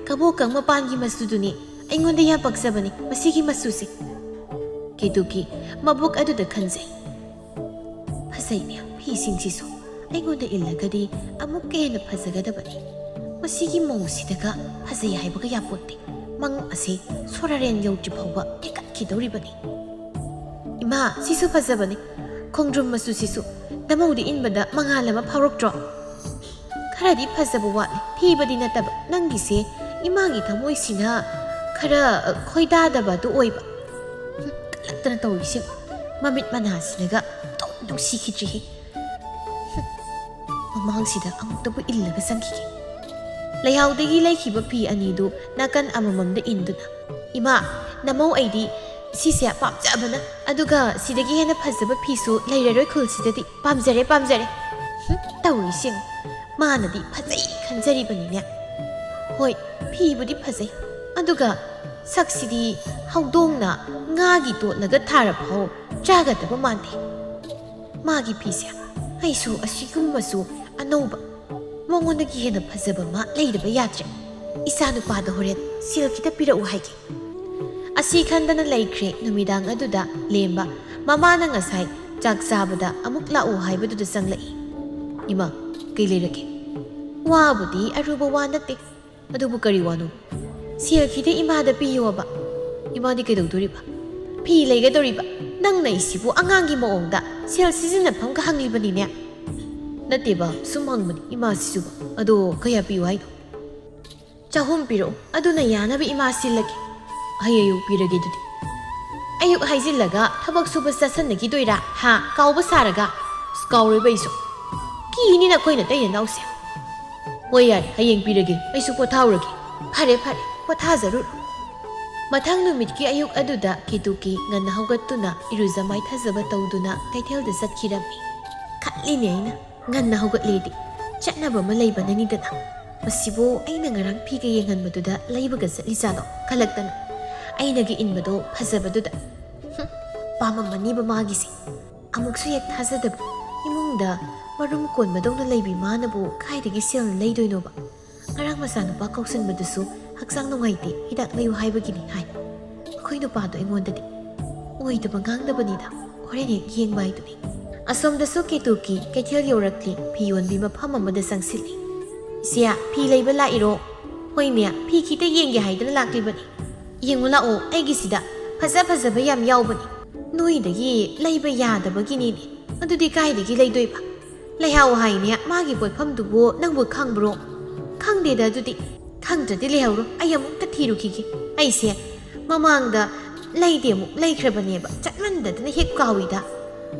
ꯀꯕꯣꯀꯪ ꯃꯄꯥꯟꯒꯤ ꯃꯆꯨꯗꯨꯅꯤ꯫ ꯑꯩꯉꯣꯟꯗ ꯌꯥꯝ ꯄꯛꯆꯕꯅꯤ ꯃꯁꯤꯒꯤ ꯃꯆꯨꯁꯦ"꯫ ꯀꯦꯇꯨꯀꯤ ꯃꯕꯨꯛ ꯑꯗꯨꯗ ꯈꯟꯖꯩ, "ꯐꯖꯩꯅꯦ ꯐꯤꯁꯤꯡꯁꯤꯁꯨ꯫ ꯑꯩꯉꯣꯟꯗ ꯏꯜꯂꯒꯗꯤ ꯑꯃꯨꯛꯀ ꯍꯦꯟꯅ ꯐꯖꯒꯗꯕꯅꯤ꯫ ꯃꯁꯤꯒꯤ ꯃꯧꯁꯤꯗꯒ ꯐꯖꯩ ꯍꯥꯏꯕꯒ ꯌꯥꯄꯣꯠꯇꯦ꯫ ꯃꯉꯛ ꯑꯁꯦ ꯁꯣꯔꯥꯔꯦꯟ ꯌꯧꯗ꯭ꯔꯤ ꯐꯥꯎꯕ ꯊꯦꯛꯀꯠꯈꯤꯗꯧꯔꯤꯕꯅꯤ꯫ ꯏꯃꯥ, ꯁꯤꯁꯨ ꯐꯖꯕꯅꯤ꯫ ꯈꯣꯡꯗ꯭ꯔꯨꯝ ꯃꯆꯨꯁꯤꯁꯨ ꯅꯃꯧꯗ ꯏꯟꯕꯗ ꯃꯉꯥꯜ ꯑꯃ ꯐꯥꯎꯔꯛꯇ꯭ꯔꯣ?" "ꯈꯔꯗꯤ ꯐꯖꯕ ꯋꯥꯠꯂꯤ꯫ ꯊꯤꯕꯗꯤ ꯅꯠꯇꯕ, ꯅꯪꯒꯤꯁꯦ ꯏꯃꯥꯒꯤ ꯊꯃꯣꯏꯁꯤꯅ ꯈꯔ, ꯑ, ꯈꯣꯏꯗꯥꯗꯕ ꯑꯗꯨ ꯑꯣꯏꯕ"꯫ ꯍꯨꯝ, ꯀꯜꯂꯛꯇꯅ ꯇꯧꯔꯤꯁꯦ꯫ ꯃꯃꯤꯠ ꯃꯅꯥꯁꯤꯅꯒ ꯑꯗꯨꯝ ꯅꯨꯡꯁꯤꯈꯤꯗ꯭ꯔꯤꯍꯦ꯫ ꯍꯨꯝ, ꯃꯃꯥꯡꯁꯤꯗ ꯑꯃꯨꯛꯇꯕꯨ ꯏꯜꯂꯒ ꯆꯪꯈꯤꯒꯦ꯫ ꯂꯩꯍꯥꯎꯗꯒꯤ ꯂꯩꯈꯤꯕ ꯐꯤ ꯑꯅꯤꯗꯨ ꯅꯥꯀꯟ ꯑꯃꯃꯝꯗ ꯏꯟꯗꯨꯅ, "ꯏꯃꯥ, ꯅꯃꯧ ꯑꯩꯗꯤ ꯁꯤꯁꯦ ꯄꯥꯝꯖꯕꯅ, ꯑꯗꯨꯒ ꯁꯤꯗꯒꯤ ꯍꯦꯟꯅ ꯐꯖꯕ ꯐꯤꯁꯨ ꯂꯩꯔꯔꯣꯏ ꯈꯨꯜꯁꯤꯗꯗꯤ꯫ ꯄꯥꯝꯖꯔꯦ, ꯄꯥꯝꯖꯔꯦ"꯫ ꯍꯨꯝ, ꯇꯧꯔꯤꯁꯤ ꯌꯦꯡꯉꯨ꯫ ꯃꯥꯅꯗꯤ ꯐꯖꯩ ꯈꯟꯖꯔꯤꯕꯅꯤꯅꯦ꯫ ꯍꯣꯏ, ꯐꯤꯕꯨꯗꯤ ꯐꯖꯩ, ꯑꯗꯨꯒ ꯁꯛꯁꯤꯗꯤ ꯍꯧꯗꯣꯡꯅ ꯉꯥꯒꯤ ꯇꯣꯠꯂꯒ ꯊꯥꯔꯐꯥꯎ ꯆꯥꯒꯗꯕ ꯃꯥꯟꯗꯦ꯫ ꯃꯥꯒꯤ ꯐꯤꯁꯦ ꯑꯩꯁꯨ ꯑꯁꯤꯒꯨꯝꯕꯁꯨ ꯑꯅꯧꯕ, ꯃꯉꯣꯟꯗꯒꯤ ꯍꯦꯟꯅ ꯐꯖꯕ ꯑꯃ ꯂꯩꯗꯕ ꯌꯥꯗ꯭ꯔꯦ꯫ ꯏꯆꯥ ꯅꯨꯄꯥꯗ ꯍꯣꯔꯦꯟ ꯁꯦꯜ ꯈꯤꯇ ꯄꯤꯔꯛꯎ ꯍꯥꯏꯒꯦ꯫ ꯑꯁꯤ ꯈꯟꯗꯅ ꯂꯩꯈ꯭ꯔꯦ꯫ ꯅꯨꯃꯤꯗꯥꯡ ꯑꯗꯨꯗ ꯂꯦꯝꯕ ꯃꯃꯥꯅ ꯉꯁꯥꯏ ꯆꯥꯛ ꯆꯥꯕꯗ ꯑꯃꯨꯛ ꯂꯥꯛꯎ ꯍꯥꯏꯕꯗꯨꯗ ꯆꯪꯂꯛꯏ꯫ "ꯏꯃꯥ, ꯀꯩ ꯂꯩꯔꯒꯦ?" "ꯋꯥꯕꯨꯗꯤ ꯑꯔꯨꯕ ꯋꯥ ꯅꯠꯇꯦ, ꯑꯗꯨꯕꯨ ꯀꯔꯤ ꯋꯥꯅꯣ?" "ꯁꯦꯜ ꯈꯤꯇ ꯏꯃꯥꯗ ꯄꯤꯌꯣꯕ"꯫ "ꯏꯃꯥꯗꯤ ꯀꯩꯗꯧꯗꯣꯔꯤꯕ? ꯐꯤ ꯂꯩꯒꯗꯧꯔꯤꯕ? ꯅꯪꯅ ꯑꯩꯁꯤꯕꯨ ꯑꯉꯥꯡꯒꯤ ꯃꯑꯣꯡꯗ ꯁꯦꯜ ꯁꯤꯖꯤꯟꯅꯐꯝꯒ ꯍꯪꯂꯤꯕꯅꯤꯅꯦ"꯫ "ꯅꯠꯇꯦꯕ, ꯁꯨꯝ ꯍꯪꯕꯅꯤ ꯏꯃꯥꯁꯤꯁꯨꯕ꯫ ꯑꯗꯣ ꯀꯌꯥ ꯄꯤꯌꯨ ꯍꯥꯏꯅꯣ?" "ꯆꯍꯨꯝ ꯄꯤꯔꯛꯎ, ꯑꯗꯨꯅ ꯌꯥꯅꯕ ꯏꯃꯥ ꯁꯤꯜꯂꯒꯦ꯫ ꯑꯩ ꯑꯌꯨꯛ ꯄꯤꯔꯒꯦ ꯑꯗꯨꯗꯤ"꯫ ꯑꯌꯨꯛ ꯍꯥꯏꯖꯤꯜꯂꯒ ꯊꯕꯛ ꯁꯨꯕ ꯆꯠꯁꯟꯅꯈꯤꯗꯣꯏꯔꯥ? ꯍꯥ? ꯀꯥꯎꯕ ꯁꯥꯔꯒ? ꯑꯁ, ꯀꯥꯎꯔꯣꯏꯕ ꯑꯩꯁꯨ꯫ ꯀꯤꯅꯤ ꯅꯈꯣꯏ ꯅꯇꯩ ꯅꯅꯥꯎꯁꯦ꯫ ꯍꯣꯏ, ꯌꯥꯔꯦ, ꯍꯌꯦꯡ ꯄꯤꯔꯒꯦ, ꯑꯩꯁꯨ ꯄꯣꯊꯥꯍꯧꯔꯒꯦ꯫ ꯐꯔꯦ, ꯐꯔꯦ, ꯄꯣꯊꯥꯖꯔꯨꯔꯣ꯫ ꯃꯊꯪ ꯅꯨꯃꯤꯠꯀꯤ ꯑꯌꯨꯛ ꯑꯗꯨꯗ ꯀꯦꯇꯨꯀꯤ ꯉꯟꯅ ꯍꯧꯒꯠꯇꯨꯅ ꯏꯔꯨꯖ ꯃꯥꯏꯊꯖꯕ ꯇꯧꯗꯨꯅ ꯀꯩꯊꯦꯜꯗ ꯆꯠꯈꯤꯔꯝꯃꯤ꯫ ꯈꯜꯂꯤꯅꯦ ꯑꯩꯅ, ꯉꯟꯅ ꯍꯧꯒꯠꯂꯦꯗꯤ ꯆꯠꯅꯕ ꯑꯃ ꯂꯩꯕꯅꯅꯤꯗꯅ꯫ ꯃꯁꯤꯕꯨ ꯑꯩꯅ ꯉꯔꯥꯡ ꯐꯤꯒ ꯌꯦꯡꯍꯟꯕꯗꯨꯗ ꯂꯩꯕꯒ ꯆꯠꯂꯤꯖꯥꯠꯂꯣ ꯈꯜꯂꯛꯇꯅ꯫ ꯑꯩꯅꯒ ꯏꯟꯕꯗꯣ ꯐꯖꯕꯗꯨꯗ꯫ ꯍꯨꯝ, ꯄꯥꯝꯃꯝꯃꯅꯤꯕ ꯃꯥꯒꯤꯁꯦ꯫ ꯑꯃꯨꯛꯁꯨ ꯍꯦꯛ ꯊꯥꯖꯗꯕ꯫ ꯏꯃꯨꯡꯗ ꯃꯔꯨꯝ ꯀꯣꯟꯕꯗꯧꯅ ꯂꯩꯕꯤ ꯃꯥꯅꯕꯨ ꯀꯥꯏꯗꯒꯤ ꯁꯦꯜꯅ ꯂꯩꯗꯣꯏꯅꯣꯕ? ꯉꯔꯥꯡ ꯃꯆꯥꯅꯨꯄꯥ ꯀꯧꯁꯟꯕꯗꯨꯁꯨ ꯍꯛꯆꯥꯡ ꯅꯨꯡꯉꯥꯏꯇꯦ, ꯍꯤꯗꯥꯛ ꯂꯩꯌꯨ ꯍꯥꯏꯕꯒꯤꯅꯤ ꯍꯥꯏ꯫ ꯑꯩꯈꯣꯏ ꯅꯨꯄꯥꯗꯣ ꯑꯩꯉꯣꯟꯗꯗꯤ ꯑꯣꯏꯗꯕ ꯉꯥꯡꯗꯕꯅꯤꯗ, ꯍꯣꯔꯦꯟ ꯍꯦꯛ ꯌꯦꯡꯕ ꯍꯥꯏꯗꯨꯅꯤ꯫ ꯑꯁꯣꯝꯗꯁꯨ ꯀꯦꯇꯨꯀꯤ ꯀꯩꯊꯦꯜ ꯌꯧꯔꯛꯂꯤ, ꯐꯤ ꯌꯣꯟꯕꯤ ꯃꯐꯝ ꯑꯃꯗ ꯆꯪꯁꯤꯜꯂꯤ꯫ "ꯏꯆꯦ, ꯐꯤ ꯂꯩꯕ ꯂꯥꯛꯏꯔꯣ?" "ꯍꯣꯏꯅꯦ, ꯐꯤ ꯈꯤꯇ ꯌꯦꯡꯒꯦ ꯍꯥꯏꯗꯅ ꯂꯥꯛꯂꯤꯕꯅꯤ꯫ ꯌꯦꯡꯉꯨ ꯂꯥꯛꯑꯣ, ꯑꯩꯒꯤꯁꯤꯗ ꯐꯖ ꯐꯖꯕ ꯌꯥꯝ ꯌꯥꯎꯕꯅꯤ꯫ ꯅꯣꯏꯗꯒꯤ ꯂꯩꯕ ꯌꯥꯗꯕꯒꯤꯅꯤꯅꯦ꯫ ꯑꯗꯨꯗꯤ ꯀꯥꯏꯗꯒꯤ ꯂꯩꯗꯣꯏꯕ? ꯂꯩꯍꯥꯎ ꯍꯥꯏꯅꯦ, ꯃꯥꯒꯤ ꯄꯣꯠꯐꯝꯗꯨꯕꯨ ꯅꯪꯕꯨ ꯈꯪꯕ꯭ꯔꯣ?" "ꯈꯪꯗꯦꯗ ꯑꯗꯨꯗꯤ꯫ ꯈꯪꯗ꯭ꯔꯗꯤ ꯂꯩꯍꯧꯔꯣ, ꯑꯩ ꯑꯃꯨꯛꯇ ꯊꯤꯔꯨꯈꯤꯒꯦ꯫ ꯑꯩꯁꯦ ꯃꯃꯥꯡꯗ ꯂꯩꯗꯤ ꯑꯃꯨꯛ ꯂꯩꯈ꯭ꯔꯕꯅꯦꯕ, ꯆꯠꯃꯟꯗꯗꯅ ꯍꯦꯛ ꯀꯥꯎꯏꯗ꯫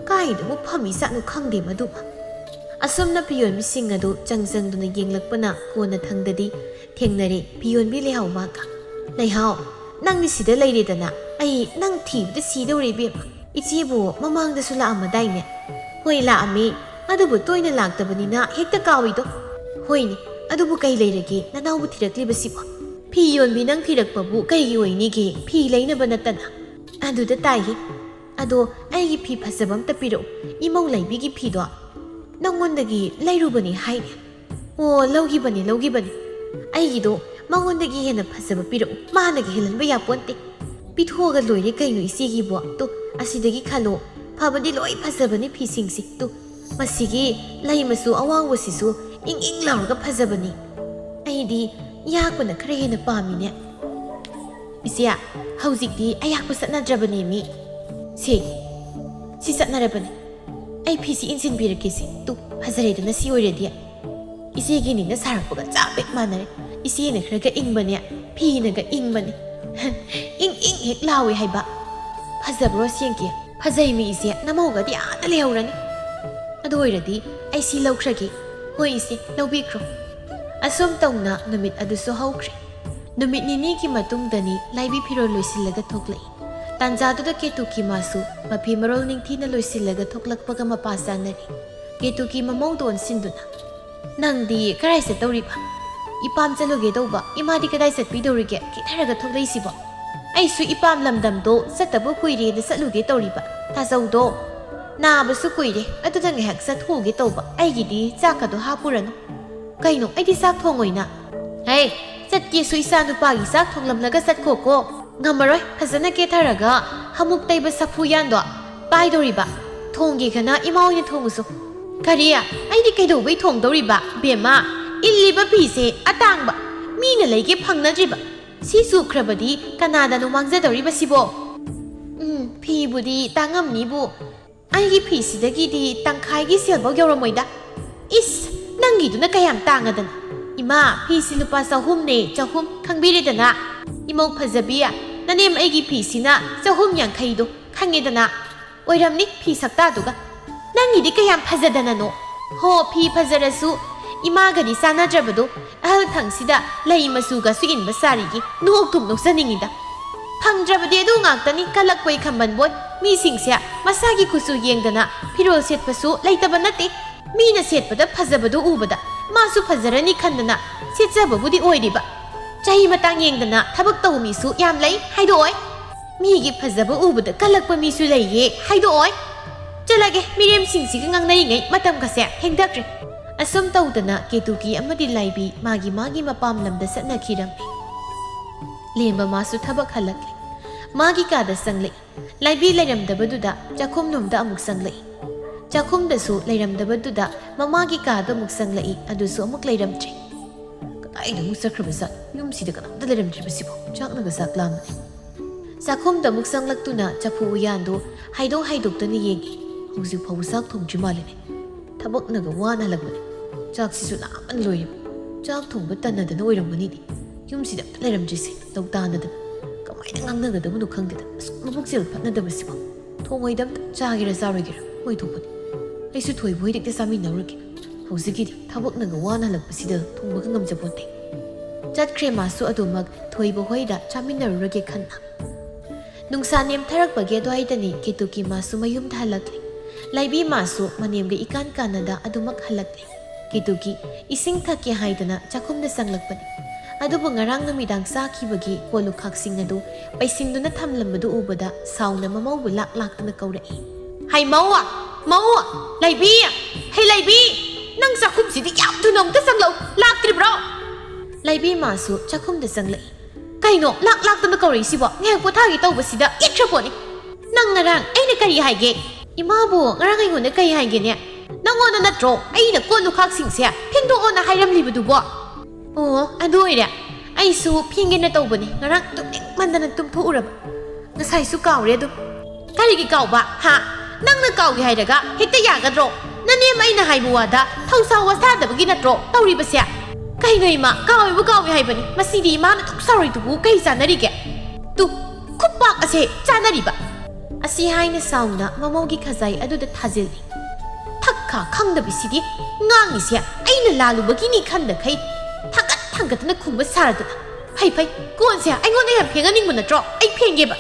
ꯀꯥꯏꯗꯕꯨ ꯐꯝꯃꯤ ꯆꯠꯅꯣ ꯈꯪꯗꯦ ꯃꯗꯨꯃ꯫" ꯑꯁꯨꯝꯅ ꯐꯤꯌꯣꯟꯕꯤꯁꯤꯡ ꯑꯗꯨ ꯆꯪ ꯆꯪꯗꯨꯅ ꯌꯦꯡꯂꯛꯄꯅ ꯀꯣꯟꯅ ꯊꯪꯗꯗꯤ ꯊꯦꯡꯅꯔꯦ ꯐꯤꯌꯣꯟꯕꯤ ꯂꯩꯍꯥꯎ ꯃꯥꯒ꯫ "ꯂꯩꯍꯥꯎ, ꯅꯪꯗꯤ ꯁꯤꯗ ꯂꯩꯔꯦꯗꯅ, ꯑꯩ ꯅꯪ ꯊꯤꯕꯗ ꯁꯤꯗꯧꯔꯦ ꯏꯕꯦꯝꯃ꯫ ꯏꯆꯦꯕꯨ ꯃꯃꯥꯡꯗꯁꯨ ꯂꯥꯛꯑꯝꯃꯗꯥꯏꯅꯦ?" "ꯍꯣꯏ, ꯂꯥꯛꯑꯝꯃꯤ꯫ ꯑꯗꯨꯕꯨ ꯇꯣꯏꯅ ꯂꯥꯛꯇꯕꯅꯤꯅ ꯍꯦꯛꯇ ꯀꯥꯎꯏꯗꯣ꯫" "ꯍꯣꯏꯅꯦ, ꯑꯗꯨꯕꯨ ꯀꯩ ꯂꯩꯔꯒꯦ ꯅꯅꯥꯎꯕꯨ ꯊꯤꯔꯛꯂꯤꯕꯁꯤꯕꯣ? ꯐꯤ ꯌꯣꯟꯕꯤ ꯅꯪ ꯊꯤꯔꯛꯄꯕꯨ ꯀꯩꯒꯤ ꯑꯣꯏꯅꯤꯒꯦ? ꯐꯤ ꯂꯩꯅꯕ ꯅꯠꯇꯅ꯫" "ꯑꯗꯨꯗ ꯇꯥꯏꯍꯦ꯫ ꯑꯗꯣ ꯑꯩꯒꯤ ꯐꯤ ꯐꯖꯕ ꯑꯝꯇ ꯄꯤꯔꯛꯎ, ꯏꯃꯧ ꯂꯩꯕꯤꯒꯤ ꯐꯤꯗꯣ꯫" "ꯅꯪꯉꯣꯟꯗꯒꯤ ꯂꯩꯔꯨꯕꯅꯤ ꯍꯥꯏꯅꯦ꯫" "ꯑꯣ, ꯂꯧꯈꯤꯕꯅꯤ, ꯂꯧꯈꯤꯕꯅꯤ꯫ ꯑꯩꯒꯤꯗꯣ ꯃꯉꯣꯟꯗꯒꯤ ꯍꯦꯟꯅ ꯐꯖꯕ ꯄꯤꯔꯛꯎ, ꯃꯥꯅꯒ ꯍꯦꯜꯍꯟꯕ ꯌꯥꯄꯣꯟꯇꯦ꯫" "ꯄꯤꯊꯣꯛꯑꯒ ꯂꯣꯏꯔꯦ ꯀꯩꯅꯣ ꯏꯆꯦꯒꯤꯕꯣ꯫ ꯇꯨ, ꯑꯁꯤꯗꯒꯤ ꯈꯜꯂꯣ, ꯐꯕꯗꯤ ꯂꯣꯏ ꯐꯖꯕꯅꯤ ꯐꯤꯁꯤꯡꯁꯦ꯫ ꯇꯨ, ꯃꯁꯤꯒꯤ ꯂꯩ ꯃꯆꯨ ꯑꯋꯥꯡꯕꯁꯤꯁꯨ ꯏꯪ ꯏꯪ ꯂꯥꯎꯔꯒ ꯐꯖꯕꯅꯤ꯫ ꯑꯩꯗꯤ ꯌꯥꯛꯄꯅ ꯈꯔ ꯍꯦꯟꯅ ꯄꯥꯝꯃꯤꯅꯦ꯫" "ꯏꯆꯦ, ꯍꯧꯖꯤꯛꯇꯤ ꯑꯌꯥꯛꯄ ꯆꯠꯅꯗ꯭ꯔꯕꯅꯦ ꯃꯤ꯫ ꯁꯦ, ꯁꯤ ꯆꯠꯅꯔꯕꯅꯤ꯫ ꯑꯩ ꯐꯤꯁꯤ ꯏꯟꯁꯤꯟꯕꯤꯔꯛꯀꯦꯁꯦ꯫ ꯇꯨ, ꯐꯖꯔꯦꯗꯅ ꯁꯤ ꯑꯣꯏꯔꯗꯤ꯫ ꯏꯆꯦꯒꯤꯅꯤꯅ ꯁꯥꯔꯛꯄꯒ ꯆꯞ ꯍꯦꯛ ꯃꯥꯟꯅꯔꯦ꯫ ꯏꯆꯦꯅ ꯈꯔꯒ ꯏꯪꯕꯅꯦ, ꯐꯤꯅꯒ ꯏꯪꯕꯅꯦ꯫ ꯏꯪ ꯏꯪ ꯍꯦꯛ ꯂꯥꯎꯋꯦ ꯍꯥꯏꯕ꯫" ꯐꯖꯕ꯭ꯔꯣ ꯁꯦꯡꯀꯤ? ꯐꯖꯩ ꯃꯤ ꯏꯆꯦ, ꯅꯃꯧꯒꯗꯤ ꯑꯥꯗ ꯂꯩꯍꯧꯔꯅꯤ꯫ ꯑꯗꯨ ꯑꯣꯏꯔꯗꯤ ꯑꯩ ꯁꯤ ꯂꯧꯈ꯭ꯔꯒꯦ꯫ ꯍꯣꯏ ꯏꯆꯦ, ꯂꯧꯕꯤꯈ꯭ꯔꯣ꯫ ꯑꯁꯨꯝ ꯇꯧꯅ ꯅꯨꯃꯤꯠ ꯑꯗꯨꯁꯨ ꯍꯧꯈ꯭ꯔꯦ꯫ ꯅꯨꯃꯤꯠ ꯅꯤꯅꯤꯒꯤ ꯃꯇꯨꯡꯗꯅꯤ ꯂꯥꯏꯕꯤ ꯐꯤꯔꯣꯜ ꯂꯣꯏꯁꯤꯜꯂꯒ ꯊꯣꯛꯂꯛꯏ꯫ ꯇꯥꯟꯖꯥꯗꯨꯗ ꯀꯦꯇꯨꯀꯤ ꯃꯥꯁꯨ ꯃꯐꯤ ꯃꯔꯣꯜ ꯅꯤꯡꯊꯤꯅ ꯂꯣꯏꯁꯤꯜꯂꯒ ꯊꯣꯛꯂꯛꯄꯒ ꯃꯄꯥ ꯆꯥꯅꯔꯤ꯫ ꯀꯦꯇꯨꯀꯤ ꯃꯃꯧꯗꯣ ꯑꯣꯟꯁꯤꯟꯗꯨꯅ, "ꯅꯪꯗꯤ ꯀꯗꯥꯏ ꯆꯠꯇꯧꯔꯤꯕ?" "ꯏꯄꯥꯝ ꯆꯠꯂꯨꯒꯦ ꯇꯧꯕ꯫ ꯏꯃꯥꯗꯤ ꯀꯗꯥꯏ ꯆꯠꯄꯤꯗꯧꯔꯤꯒꯦ ꯀꯦꯊꯔꯒ ꯊꯣꯛꯂꯛꯏꯁꯤꯕꯣ?" "ꯑꯩꯁꯨ ꯏꯄꯥꯝ ꯂꯝꯗꯝꯗꯣ ꯆꯠꯇꯕ ꯀꯨꯏꯔꯦꯅ ꯆꯠꯂꯨꯒꯦ ꯇꯧꯔꯤꯕ꯫ ꯇꯥꯖꯧꯗꯣ ꯅꯥꯕꯁꯨ ꯀꯨꯏꯔꯦ, ꯑꯗꯨꯗ ꯉꯥꯏꯍꯥꯛ ꯆꯠꯊꯣꯛꯎꯒꯦ ꯇꯧꯕ꯫ ꯑꯩꯒꯤꯗꯤ ꯆꯥꯛꯀꯗꯣ ꯍꯥꯞꯄꯨꯔꯅꯨ꯫" "ꯀꯩꯅꯣ, ꯑꯩꯗꯤ ꯆꯥꯛ ꯊꯣꯡꯉꯣꯏꯅ?" "ꯍꯦ, ꯆꯠꯀꯦꯁꯨ ꯏꯆꯥ ꯅꯨꯄꯥꯒꯤ ꯆꯥꯛ ꯊꯣꯡꯂꯝꯂꯒ ꯆꯠꯈꯣꯀꯣ꯫ ꯉꯝꯃꯔꯣꯏ, ꯐꯖꯅ ꯀꯦꯊꯔꯒ ꯍꯃꯨꯛ ꯇꯩꯕ ꯁꯥꯐꯨ ꯌꯥꯟꯗꯣ ꯄꯥꯏꯗꯧꯔꯤꯕ꯫ ꯊꯣꯡꯒꯦ ꯈꯅ ꯏꯃꯥ ꯍꯣꯏꯅ ꯊꯣꯡꯉꯨꯁꯨ꯫" "ꯀꯔꯤ? ꯑꯩꯗꯤ ꯀꯩꯗꯧꯕꯩ ꯊꯣꯡꯗꯧꯔꯤꯕ? ꯕꯦꯝꯃ, ꯏꯜꯂꯤꯕ ꯐꯤꯁꯦ ꯑꯇꯥꯡꯕ, ꯃꯤꯅ ꯂꯩꯒꯦ ꯐꯪꯅꯗ꯭ꯔꯤꯕ꯫ ꯁꯤ ꯆꯨꯈ꯭ꯔꯕꯗꯤ ꯀꯅꯥꯗꯅꯣ ꯃꯥꯡꯖꯗꯧꯔꯤꯕꯁꯤꯕꯣ?" "ꯎꯝ, ꯐꯤꯕꯨꯗꯤ ꯇꯥꯡꯉꯝꯅꯤꯕꯨ, ꯑꯩꯒꯤ ꯐꯤꯁꯤꯗꯒꯤꯗꯤ ꯇꯪꯈꯥꯏꯒꯤ ꯁꯦꯜꯐꯧ ꯌꯧꯔꯝꯃꯣꯏꯗ꯫" "ꯏꯁ, ꯅꯪꯒꯤꯗꯨꯅ ꯀꯌꯥꯝ ꯇꯥꯡꯉꯗꯅ?" "ꯏꯃꯥ, ꯐꯤꯁꯤ ꯂꯨꯄꯥ ꯆꯍꯨꯝꯅꯦ, ꯆꯍꯨꯝ, ꯈꯪꯕꯤꯔꯦꯗꯅ?" "ꯏꯃꯧ ꯐꯖꯕꯤ, ꯅꯅꯦꯝ ꯑꯩꯒꯤ ꯐꯤꯁꯤꯅ ꯆꯍꯨꯝ ꯌꯥꯡꯈꯩꯗꯣ ꯈꯪꯉꯦꯗꯅ?" "ꯑꯣꯏꯔꯝꯅꯤ, ꯐꯤ ꯁꯛꯇꯥꯗꯨꯒ꯫ ꯅꯪꯒꯤꯗꯤ ꯀꯌꯥꯝ ꯐꯖꯗꯅꯅꯣ?" "ꯍꯣ, ꯐꯤ ꯐꯖꯔꯁꯨ ꯏꯃꯥꯒꯗꯤ ꯆꯥꯟꯅꯗ꯭ꯔꯕꯗꯣ꯫ ꯑꯍꯜ ꯊꯪꯁꯤꯗ ꯂꯩ ꯃꯆꯨꯒꯁꯨ ꯏꯟꯕ ꯁꯥꯔꯤꯌꯦ꯫ ꯅꯣꯛꯇꯨꯝ ꯅꯣꯛꯆꯅꯤꯡꯉꯤꯗ꯫ ꯐꯪꯗ꯭ꯔꯕꯗꯤ ꯑꯗꯨ ꯉꯥꯛꯇꯅꯤ ꯀꯜꯂꯛꯄꯣꯏ ꯈꯝꯕꯟꯕꯣꯏ꯫ ꯃꯤꯁꯤꯡꯁꯦ ꯃꯁꯥꯒꯤ ꯀꯨꯆꯨ ꯌꯦꯡꯗꯅ ꯐꯤꯔꯣꯜ ꯁꯦꯠꯄꯁꯨ ꯂꯩꯇꯕ ꯅꯠꯇꯦ꯫ ꯃꯤꯅ ꯁꯦꯠꯄꯗ ꯐꯖꯕꯗꯨ ꯎꯕꯗ ꯃꯥꯁꯨ ꯐꯖꯔꯅꯤ ꯈꯟꯗꯅ ꯁꯦꯠꯆꯕꯕꯨꯗꯤ ꯑꯣꯏꯔꯤꯕ꯫ ꯆꯍꯤ ꯃꯇꯥꯡ ꯌꯦꯡꯗꯅ ꯊꯕꯛ ꯇꯧꯕ ꯃꯤꯁꯨ ꯌꯥꯝ ꯂꯩ ꯍꯥꯏꯗꯣꯛꯑꯣꯏ꯫ ꯃꯤꯒꯤ ꯐꯖꯕ ꯎꯕꯗ ꯀꯜꯂꯛꯄ ꯃꯤꯁꯨ ꯂꯩꯌꯦ ꯍꯥꯏꯗꯣꯛꯑꯣꯏ꯫ ꯆꯠꯂꯒꯦ, ꯃꯤꯔꯦꯝꯁꯤꯡꯁꯤꯒ ꯉꯥꯡꯅꯔꯤꯉꯩ ꯃꯇꯝꯒꯁꯦ ꯊꯦꯡꯊꯈ꯭ꯔꯦ꯫" ꯑꯁꯨꯝ ꯇꯧꯗꯅ ꯀꯦꯇꯨꯀꯤ ꯑꯃꯗꯤ ꯂꯥꯏꯕꯤ ꯃꯥꯒꯤ ꯃꯥꯒꯤ ꯃꯄꯥꯝ ꯂꯝꯗ ꯆꯠꯅꯈꯤꯔꯝꯃꯤ꯫ ꯂꯦꯝꯕ ꯃꯥꯁꯨ ꯊꯕꯛ ꯍꯜꯂꯛꯂꯦ꯫ ꯃꯥꯒꯤ ꯀꯥꯗ ꯆꯪꯂꯛꯏ꯫ ꯂꯥꯏꯕꯤ ꯂꯩꯔꯝꯗꯕꯗꯨꯗ ꯆꯥꯛꯈꯨꯝꯂꯣꯝꯗ ꯑꯃꯨꯛ ꯆꯪꯂꯛꯏ꯫ ꯆꯥꯛꯈꯨꯝꯗꯁꯨ ꯂꯩꯔꯝꯗꯕꯗꯨꯗ ꯃꯃꯥꯒꯤ ꯀꯥꯗ ꯑꯃꯨꯛ ꯆꯪꯂꯛꯏ, ꯑꯗꯨꯁꯨ ꯑꯃꯨꯛ ꯂꯩꯔꯝꯗ꯭ꯔꯦ꯫ "ꯀꯗꯥꯏꯗ ꯑꯃꯨꯛ ꯆꯠꯈ꯭ꯔꯕꯖꯥꯠꯅꯣ? ꯌꯨꯝꯁꯤꯗ ꯀꯅꯥꯝꯇ ꯂꯩꯔꯝꯗ꯭ꯔꯤꯕꯁꯤꯕꯣ?" ꯆꯥꯛꯅꯒ ꯆꯥꯛ ꯂꯥꯝꯕꯅꯦ꯫ ꯆꯥꯛꯈꯨꯝꯗ ꯑꯃꯨꯛ ꯆꯪꯂꯛꯇꯨꯅ ꯆꯐꯨ ꯎꯌꯥꯟꯗꯣ ꯍꯥꯏꯗꯣꯛ ꯍꯥꯏꯗꯣꯛꯇꯅ ꯌꯦꯡꯉꯤ꯫ "ꯍꯧꯖꯤꯛ ꯐꯥꯎꯕ ꯆꯥꯛ ꯊꯣꯡꯗ꯭ꯔꯤ ꯃꯥꯜꯂꯦꯅꯦ꯫ ꯊꯕꯛꯅꯒ ꯋꯥꯅ ꯍꯜꯂꯛꯄꯅꯦ꯫ ꯆꯥꯛꯁꯤꯁꯨ ꯂꯥꯝꯃꯟ ꯂꯣꯏꯔꯦ꯫ ꯆꯥꯛ ꯊꯣꯡꯕ ꯇꯟꯅꯗꯅ ꯑꯣꯏꯔꯝꯒꯅꯤꯅꯦ꯫ ꯌꯨꯝꯁꯤꯗ ꯑꯝꯇ ꯂꯩꯔꯝꯗ꯭ꯔꯤꯁꯦ ꯂꯧꯇꯥꯟꯅꯗꯅ꯫ ꯀꯃꯥꯏ ꯀꯩꯗ ꯉꯥꯡꯅꯒꯗꯕꯅꯣ ꯈꯪꯗꯦꯗ꯫ ꯑꯁꯨꯛ ꯃꯕꯨꯛꯆꯦꯜ ꯐꯠꯅꯗꯕꯁꯤꯕꯣ꯫ ꯊꯣꯡꯉꯣꯏꯗ ꯑꯝꯇ ꯆꯥꯒꯦꯔꯥ ꯆꯥꯔꯣꯏꯒꯦꯔꯥ ꯃꯣꯏ ꯊꯣꯛꯄꯅꯤ꯫ ꯑꯩꯁꯨ ꯊꯣꯏꯕ ꯍꯣꯏꯗ ꯍꯦꯛꯇ ꯆꯥꯃꯤꯟꯅꯔꯨꯔꯒꯦ꯫ ꯍꯧꯖꯤꯛꯀꯤꯗꯤ ꯊꯕꯛꯅꯒ ꯋꯥꯅ ꯍꯜꯂꯛꯄꯁꯤꯗ ꯊꯣꯡꯕꯒ ꯉꯝꯖꯄꯣꯟꯇꯦ꯫ ꯆꯠꯈ꯭ꯔꯦ ꯃꯥꯁꯨ ꯑꯗꯨꯃꯛ ꯊꯣꯏꯕ ꯍꯣꯏꯗ ꯆꯥꯃꯤꯟꯅꯔꯨꯔꯒꯦ ꯈꯟꯅ꯫ ꯅꯨꯡꯁꯥ ꯅꯦꯝꯊꯔꯛꯄꯒꯤ ꯑꯗꯨꯋꯥꯏꯗꯅꯤ ꯀꯦꯇꯨꯀꯤ ꯃꯥꯁꯨ ꯃꯌꯨꯝꯗ ꯍꯜꯂꯛꯂꯦ꯫ ꯂꯩꯕꯤ ꯃꯥꯁꯨ ꯃꯅꯦꯝꯒ ꯏꯀꯥꯟ ꯀꯥꯟꯅꯗ ꯑꯗꯨꯃꯛ ꯍꯜꯂꯛꯂꯦ꯫ ꯀꯦꯇꯨꯀꯤ ꯏꯁꯤꯡ ꯊꯛꯀꯦ ꯍꯥꯏꯗꯅ ꯆꯥꯛꯈꯨꯝꯗ ꯆꯪꯂꯛꯄꯅꯤ꯫ ꯑꯗꯨꯕꯨ ꯉꯔꯥꯡ ꯅꯨꯃꯤꯗꯥꯡ ꯆꯥꯈꯤꯕꯒꯤ ꯀꯣꯜ ꯂꯨꯈꯥꯛꯁꯤꯡ ꯑꯗꯨ ꯄꯩꯁꯤꯟꯗꯨꯅ ꯊꯝꯂꯝꯕꯗꯨ ꯎꯕꯗ ꯁꯥꯎꯅ ꯃꯃꯧꯕꯨ ꯂꯥꯛ ꯂꯥꯛꯇꯨꯅ ꯀꯧꯔꯛꯏ꯫ "ꯍꯩ ꯃꯧ! ꯃꯧ! ꯂꯩꯕꯤ! ꯍꯩ ꯂꯩꯕꯤ! ꯅꯪ ꯆꯥꯛꯈꯨꯝꯁꯤꯗ ꯌꯥꯝ ꯊꯨꯅ ꯑꯃꯨꯛꯇ ꯆꯪꯂꯛꯎ! ꯂꯥꯛꯇ꯭ꯔꯤꯕ꯭ꯔꯣ?" ꯂꯩꯕꯤ ꯃꯥꯁꯨ ꯆꯥꯛꯈꯨꯝꯗ ꯆꯪꯂꯛꯏ꯫ "ꯀꯩꯅꯣ ꯂꯥꯛ ꯂꯥꯛꯇꯅ ꯀꯧꯔꯛꯏꯁꯤꯕꯣ? ꯉꯥꯏꯍꯥꯛ ꯄꯣꯊꯥꯒꯦ ꯇꯧꯕꯁꯤꯗ ꯏꯠꯈ꯭ꯔ ꯄꯣꯠꯅꯤ꯫ ꯅꯪ ꯉꯔꯥꯡ ꯑꯩꯅ ꯀꯔꯤ ꯍꯥꯏꯒꯦ?" "ꯏꯃꯥꯕꯨ ꯉꯔꯥꯡ ꯑꯩꯉꯣꯟꯗ ꯀꯔꯤ ꯍꯥꯏꯒꯦꯅꯦ? ꯅꯪꯉꯣꯟꯗ ꯅꯠꯇ꯭ꯔꯣ ꯑꯩꯅ ꯀꯣꯜ ꯂꯨꯈꯥꯛꯁꯤꯡꯁꯦ ꯐꯦꯡꯗꯣꯛꯑꯣꯅ ꯍꯥꯏꯔꯝꯂꯤꯕꯗꯨꯕꯣ?" "ꯑꯣ, ꯑꯗꯨ ꯑꯣꯏꯔꯦ꯫ ꯑꯩꯁꯨ ꯐꯦꯡꯒꯦꯅ ꯇꯧꯕꯅꯦ, ꯉꯔꯥꯡ ꯇꯨꯝꯅꯤꯡꯃꯟꯗꯅ ꯇꯨꯝꯊꯣꯛꯎꯔꯕ꯫ ꯉꯁꯥꯏꯁꯨ ꯀꯥꯎꯔꯦ ꯑꯗꯨꯝ꯫" "ꯀꯔꯤꯒꯤ ꯀꯥꯎꯕ? ꯍꯥ? ꯅꯪꯅ ꯀꯥꯎꯒꯦ ꯍꯥꯏꯔꯒ ꯍꯦꯛꯇ ꯌꯥꯒꯗ꯭ꯔꯣ? ꯅꯅꯦꯝ ꯑꯩꯅ ꯍꯥꯏꯕ ꯋꯥꯗ ꯊꯧꯁꯥ ꯋꯥꯁꯥꯗꯕꯒꯤ ꯅꯠꯇ꯭ꯔꯣ ꯇꯧꯔꯤꯕꯁꯦ?" "ꯀꯩꯅꯣ ꯏꯃꯥ, ꯀꯥꯎꯏꯕꯨ ꯀꯥꯎꯏ ꯍꯥꯏꯕꯅꯤ꯫ ꯃꯁꯤꯗꯤ ꯏꯃꯥꯅ ꯑꯗꯨꯛ ꯁꯥꯎꯔꯤꯗꯨꯕꯨ ꯀꯩ ꯆꯥꯟꯅꯔꯤꯒꯦ? ꯇꯨ, ꯈꯨꯄꯥꯛ ꯑꯁꯦ ꯆꯥꯟꯅꯔꯤꯕ!" ꯑꯁꯤ ꯍꯥꯏꯅ ꯁꯥꯎꯅ ꯃꯃꯧꯒꯤ ꯈꯖꯥꯏ ꯑꯗꯨꯗ ꯊꯥꯖꯤꯜꯂꯤ꯫ ꯊꯛꯈꯥ ꯈꯪꯗꯕꯤꯁꯤꯗꯤ, ꯉꯥꯡꯉꯤꯁꯦ ꯑꯩꯅ ꯂꯥꯜꯂꯨꯕꯒꯤꯅꯤ ꯈꯟꯗꯈꯩ ꯊꯥꯡꯒꯠ ꯊꯥꯡꯒꯠꯇꯅ ꯈꯨꯝꯕ ꯁꯥꯔꯗꯅ꯫ "ꯐꯩ ꯐꯩ, ꯀꯣꯟꯁꯦ ꯑꯩꯉꯣꯟꯗ ꯌꯥꯝ ꯐꯦꯡꯍꯟꯅꯤꯡꯕ ꯅꯠꯇ꯭ꯔꯣ? ꯑꯩ ꯐꯦꯡꯒꯦꯕ!"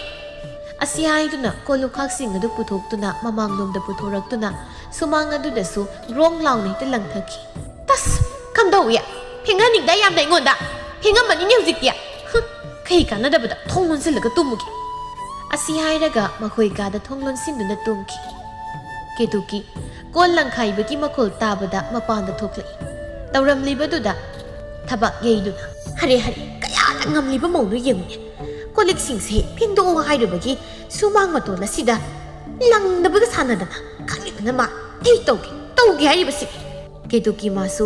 ꯑꯁꯤ ꯍꯥꯏꯗꯨꯅ ꯀꯣꯜ ꯂꯨꯈꯥꯛꯁꯤꯡ ꯑꯗꯨ ꯄꯨꯊꯣꯛꯇꯨꯅ ꯃꯃꯥꯡꯂꯣꯝꯗ ꯄꯨꯊꯣꯔꯛꯇꯨꯅ ꯁꯨꯃꯥꯡ ꯑꯗꯨꯗꯁꯨ ꯒ꯭ꯔꯣꯡ ꯂꯥꯎꯅ ꯍꯦꯛꯇ ꯂꯪꯊꯈꯤ꯫ "ꯇꯁ! ꯀꯝꯗꯧꯏ? ꯐꯦꯡꯍꯟꯅꯤꯡꯗꯥꯏ ꯌꯥꯝꯅ ꯑꯩꯉꯣꯟꯗ? ꯐꯦꯡꯉꯝꯃꯅꯤꯅꯦ ꯍꯧꯖꯤꯛꯇꯤ꯫ ꯍꯨꯝ, ꯀꯩ ꯀꯥꯟꯅꯗꯕꯗ ꯊꯣꯡ ꯂꯣꯟꯁꯤꯜꯂꯒ ꯇꯨꯝꯃꯨꯒꯦ!" ꯑꯁꯤ ꯍꯥꯏꯔꯒ ꯃꯈꯣꯏ ꯀꯥꯗ ꯊꯣꯡ ꯂꯣꯟꯁꯤꯟꯗꯨꯅ ꯇꯨꯝꯈꯤ꯫ ꯀꯦꯇꯨꯀꯤ ꯀꯣꯜ ꯂꯪꯈꯥꯏꯕꯒꯤ ꯃꯈꯣꯜ ꯇꯥꯕꯗ ꯃꯄꯥꯟꯗ ꯊꯣꯛꯂꯛꯏ꯫ ꯇꯧꯔꯝꯂꯤꯕꯗꯨꯗ ꯊꯕꯛ ꯌꯩꯗꯨꯅ, "ꯍꯔꯦ ꯍꯔꯦ, ꯀꯌꯥꯗ ꯉꯝꯂꯤꯕ ꯃꯧꯅꯣ ꯌꯦꯡꯉꯨꯅꯦ꯫ ꯀꯣꯜ ꯂꯤꯛꯁꯤꯡꯁꯦ ꯐꯦꯡꯗꯣꯛꯑꯣ ꯍꯥꯏꯔꯨꯕꯒꯤ ꯁꯨꯃꯥꯡ ꯃꯇꯣꯜ ꯑꯁꯤꯗ ꯂꯪꯗꯕꯒ ꯁꯥꯟꯅꯗꯅ, ꯈꯪꯉꯤꯗꯅ ꯃꯥ ꯑꯩ ꯇꯧꯒꯦ, ꯇꯧꯒꯦ ꯍꯥꯏꯔꯤꯕꯁꯤ!" ꯀꯦꯇꯨꯀꯤ ꯃꯥꯁꯨ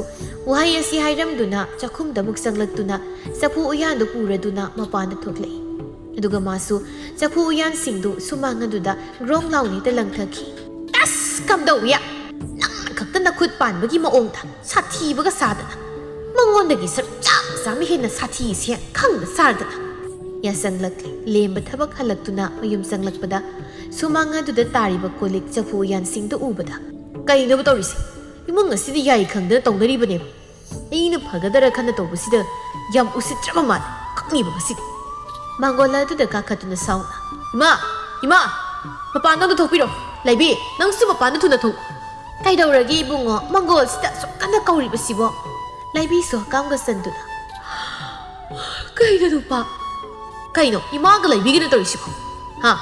ꯋꯥꯍꯩ ꯑꯁꯤ ꯍꯥꯏꯔꯝꯗꯨꯅ ꯆꯥꯛꯈꯨꯝꯗ ꯑꯃꯨꯛ ꯆꯪꯂꯛꯇꯨꯅ ꯆꯐꯨ ꯎꯌꯥꯟꯗꯨ ꯄꯨꯔꯗꯨꯅ ꯃꯄꯥꯟꯗ ꯊꯣꯛꯂꯛꯏ꯫ ꯑꯗꯨꯒ ꯃꯥꯁꯨ ꯆꯐꯨ ꯎꯌꯥꯟꯁꯤꯡꯗꯨ ꯁꯨꯃꯥꯡ ꯑꯗꯨꯗ ꯒ꯭ꯔꯣꯡ ꯂꯥꯎꯅ ꯍꯦꯛꯇ ꯂꯪꯊꯈꯤ꯫ "ꯇꯁ! ꯀꯝꯗꯧꯏ? ꯅꯪꯅ ꯈꯛꯇ ꯅꯈꯨꯠ ꯄꯥꯟꯕꯒꯤ ꯃꯑꯣꯡꯗ ꯁꯥꯊꯤꯕꯒ ꯁꯥꯗꯅ, ꯃꯉꯣꯟꯗꯒꯤ ꯁꯔꯨꯛ ꯆꯥꯝꯃ ꯆꯥꯝꯃ ꯍꯦꯟꯅ ꯁꯥꯊꯤꯁꯦ ꯈꯪꯗ ꯁꯥꯔꯗꯅ!" ꯌꯥꯁꯪꯂꯛꯂꯦ꯫ ꯂꯦꯝꯕ ꯊꯕꯛ ꯍꯜꯂꯛꯇꯨꯅ ꯃꯌꯨꯝ ꯆꯪꯂꯛꯄꯗ ꯁꯨꯃꯥꯡ ꯑꯗꯨꯗ ꯇꯥꯔꯤꯕ ꯀꯣꯜꯂꯤꯛ ꯆꯐꯨ ꯎꯌꯥꯟꯁꯤꯡꯗꯨ ꯎꯕꯗ, "ꯀꯩꯅꯣꯕ ꯇꯧꯔꯤꯁꯦ? ꯏꯃꯨꯡ ꯑꯁꯤꯗ ꯌꯥꯏ ꯈꯪꯗꯅ ꯇꯧꯅꯔꯤꯕꯅꯦꯕ꯫ ꯑꯩꯅ ꯐꯒꯗꯔ ꯈꯟꯅ ꯇꯧꯕꯁꯤꯗ ꯌꯥꯝ ꯎꯁꯤꯠꯇ꯭ꯔꯕ ꯃꯥꯜꯂꯦ꯫ ꯀꯛꯅꯤꯕ ꯉꯁꯤꯗꯤ꯫" ꯃꯥꯡꯒꯣꯜ ꯑꯗꯨꯗ ꯀꯥꯈꯠꯇꯨꯅ ꯁꯥꯎꯅ, "ꯏꯃꯥ! ꯏꯃꯥ! ꯃꯄꯥꯟꯗ ꯑꯝꯇ ꯊꯣꯛꯄꯤꯔꯣ꯫ ꯂꯩꯕꯤ, ꯅꯪꯁꯨ ꯃꯄꯥꯟꯗ ꯊꯨꯅ ꯊꯣꯛ꯫" "ꯀꯩꯗꯧꯔꯒꯦ ꯏꯕꯨꯡꯉꯣ, ꯃꯥꯡꯒꯣꯜꯁꯤꯗ ꯑꯁꯨꯛ ꯀꯟꯅ ꯀꯧꯔꯤꯕꯁꯤꯕꯣ?" ꯂꯩꯕꯤꯁꯨ ꯍꯛꯀꯥꯝꯒ ꯆꯟꯗꯨꯅ, "ꯀꯩꯅꯣ ꯅꯨꯄꯥ? ꯀꯩꯅꯣ ꯏꯃꯥꯒ ꯂꯩꯕꯤꯒꯅ ꯇꯧꯔꯤꯁꯤꯕꯣ? ꯍꯥ?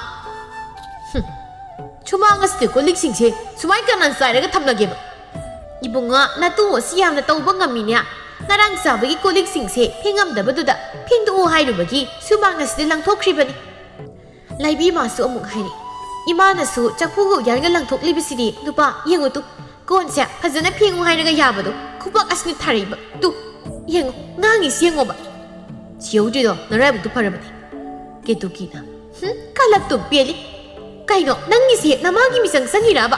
ꯍꯨꯝ꯫ ꯁꯨꯃꯥꯡ ꯑꯁꯤꯗ ꯀꯣꯜꯂꯤꯛꯁꯤꯡꯁꯦ ꯁꯨꯃꯥꯏ ꯀꯅꯥꯅ ꯆꯥꯏꯔꯒ ꯊꯝꯂꯒꯦꯕ?" "ꯏꯕꯨꯡꯉꯣ, ꯅꯇꯨ ꯑꯁꯤ ꯌꯥꯝꯅ ꯇꯧꯕ ꯉꯝꯃꯤꯅꯦ꯫ ꯉꯔꯥꯡ ꯆꯥꯕꯒꯤ ꯀꯣꯜꯂꯤꯛꯁꯤꯡꯁꯦ ꯐꯦꯡꯉꯝꯗꯕꯗꯨꯗ ꯐꯦꯡꯗꯣꯛꯎ ꯍꯥꯏꯔꯨꯕꯒꯤ ꯁꯨꯃꯥꯡ ꯑꯁꯤꯗ ꯂꯪꯊꯣꯛꯈ꯭ꯔꯤꯕꯅꯤ꯫" ꯂꯩꯕꯤ ꯃꯥꯁꯨ ꯑꯃꯨꯛ ꯍꯥꯏꯔꯛꯏ, "ꯏꯃꯥꯅꯁꯨ ꯆꯐꯨꯒ ꯎꯌꯥꯟꯒ ꯂꯪꯊꯣꯛꯂꯤꯕꯁꯤꯗꯤ ꯅꯨꯄꯥ, ꯌꯦꯡꯉꯨ ꯇꯨ, ꯀꯣꯟꯁꯦ ꯐꯖꯅ ꯐꯦꯡꯉꯨ ꯍꯥꯏꯔꯒ ꯌꯥꯕꯗꯣ ꯈꯨꯕꯥꯛ ꯑꯁꯤꯅ ꯊꯥꯔꯛꯏꯕ꯫ ꯇꯨ, ꯌꯦꯡꯉꯨ, ꯉꯥꯡꯉꯤꯁꯤ ꯌꯦꯡꯉꯣꯕ꯫ ꯁꯤ ꯌꯧꯗ꯭ꯔꯤꯗꯣ ꯅꯔꯥꯏꯕꯛꯇꯣ ꯐꯔꯕꯅꯤ꯫" ꯀꯦꯇꯨꯀꯤꯅ, "ꯍꯨꯝ, ꯀꯂꯛꯇꯨ ꯄꯦꯜꯂꯤ꯫ ꯀꯩꯅꯣ, ꯅꯪꯒꯤꯁꯦ ꯅꯃꯥꯒꯤ ꯃꯤꯆꯪ ꯆꯪꯉꯤꯔꯕ?"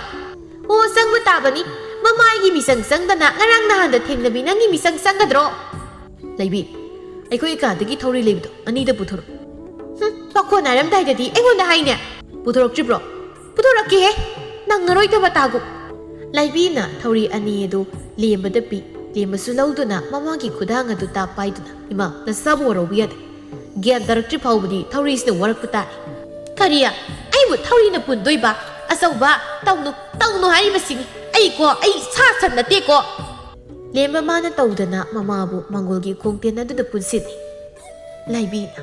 "ꯑꯣ, ꯆꯪꯕ ꯇꯥꯕꯅꯤ꯫ ꯃꯃꯥꯏꯒꯤ ꯃꯤꯆꯪ ꯆꯪꯗꯅ ꯉꯔꯥꯡ ꯅꯍꯥꯟꯗ ꯊꯦꯡꯅꯕꯤ ꯅꯪꯒꯤ ꯃꯤꯆꯪ ꯆꯪꯒꯗ꯭ꯔꯣ?" "ꯂꯩꯕꯤ, ꯑꯩꯈꯣꯏ ꯀꯥꯗꯒꯤ ꯊꯧꯔꯤ ꯂꯩꯕꯗꯣ ꯑꯅꯤꯗ ꯄꯨꯊꯣꯔꯛ꯫" "ꯍꯨꯝ, ꯄꯥꯈꯣꯟ ꯍꯥꯏꯔꯝꯗꯥꯏꯗꯗꯤ ꯑꯩꯉꯣꯟꯗ ꯍꯥꯏꯅꯦ꯫ ꯄꯨꯊꯣꯔꯛꯇ꯭ꯔꯤꯕ꯭ꯔꯣ?" "ꯄꯨꯊꯣꯔꯛꯀꯦꯍꯦ, ꯅꯪꯉꯔꯣꯏꯗꯕ ꯇꯥꯒꯨ꯫" ꯂꯩꯕꯤꯅ ꯊꯧꯔꯤ ꯑꯅꯤ ꯑꯗꯨ ꯂꯦꯝꯕꯗ ꯄꯤ꯫ ꯂꯦꯝꯕꯁꯨ ꯂꯧꯗꯨꯅ ꯃꯃꯥꯒꯤ ꯈꯨꯗꯥꯡ ꯑꯗꯨ ꯇꯥꯞ ꯄꯥꯏꯗꯨꯅ, "ꯏꯃꯥ, ꯅꯁꯥꯕꯨ ꯋꯥꯔꯧꯕ ꯌꯥꯗꯦ꯫ ꯒ꯭ꯌꯥꯟ ꯇꯥꯔꯛꯇ꯭ꯔꯤ ꯐꯥꯎꯕꯗꯤ ꯊꯧꯔꯤꯁꯤꯅ ꯋꯥꯔꯛꯄ ꯇꯥꯔꯦ꯫" "ꯀꯔꯤ? ꯑꯩꯕꯨ ꯊꯧꯔꯤꯅ ꯄꯨꯟꯗꯣꯏꯕ? ꯑꯆꯧꯕ, ꯇꯧꯅꯨ, ꯇꯧꯅꯨ ꯍꯥꯏꯔꯤꯕꯁꯤꯅꯤ꯫ ꯑꯩꯀꯣ, ꯑꯩ ꯁꯥ ꯁꯟ ꯅꯠꯇꯦꯀꯣ꯫" ꯂꯦꯝꯕ ꯃꯥꯅ ꯇꯧꯗꯅ ꯃꯃꯥꯕꯨ ꯃꯪꯒꯣꯜꯒꯤ ꯈꯣꯡꯇꯦꯟ ꯑꯗꯨꯗ ꯄꯨꯟꯁꯤꯜꯂꯤ꯫ ꯂꯩꯕꯤꯅ,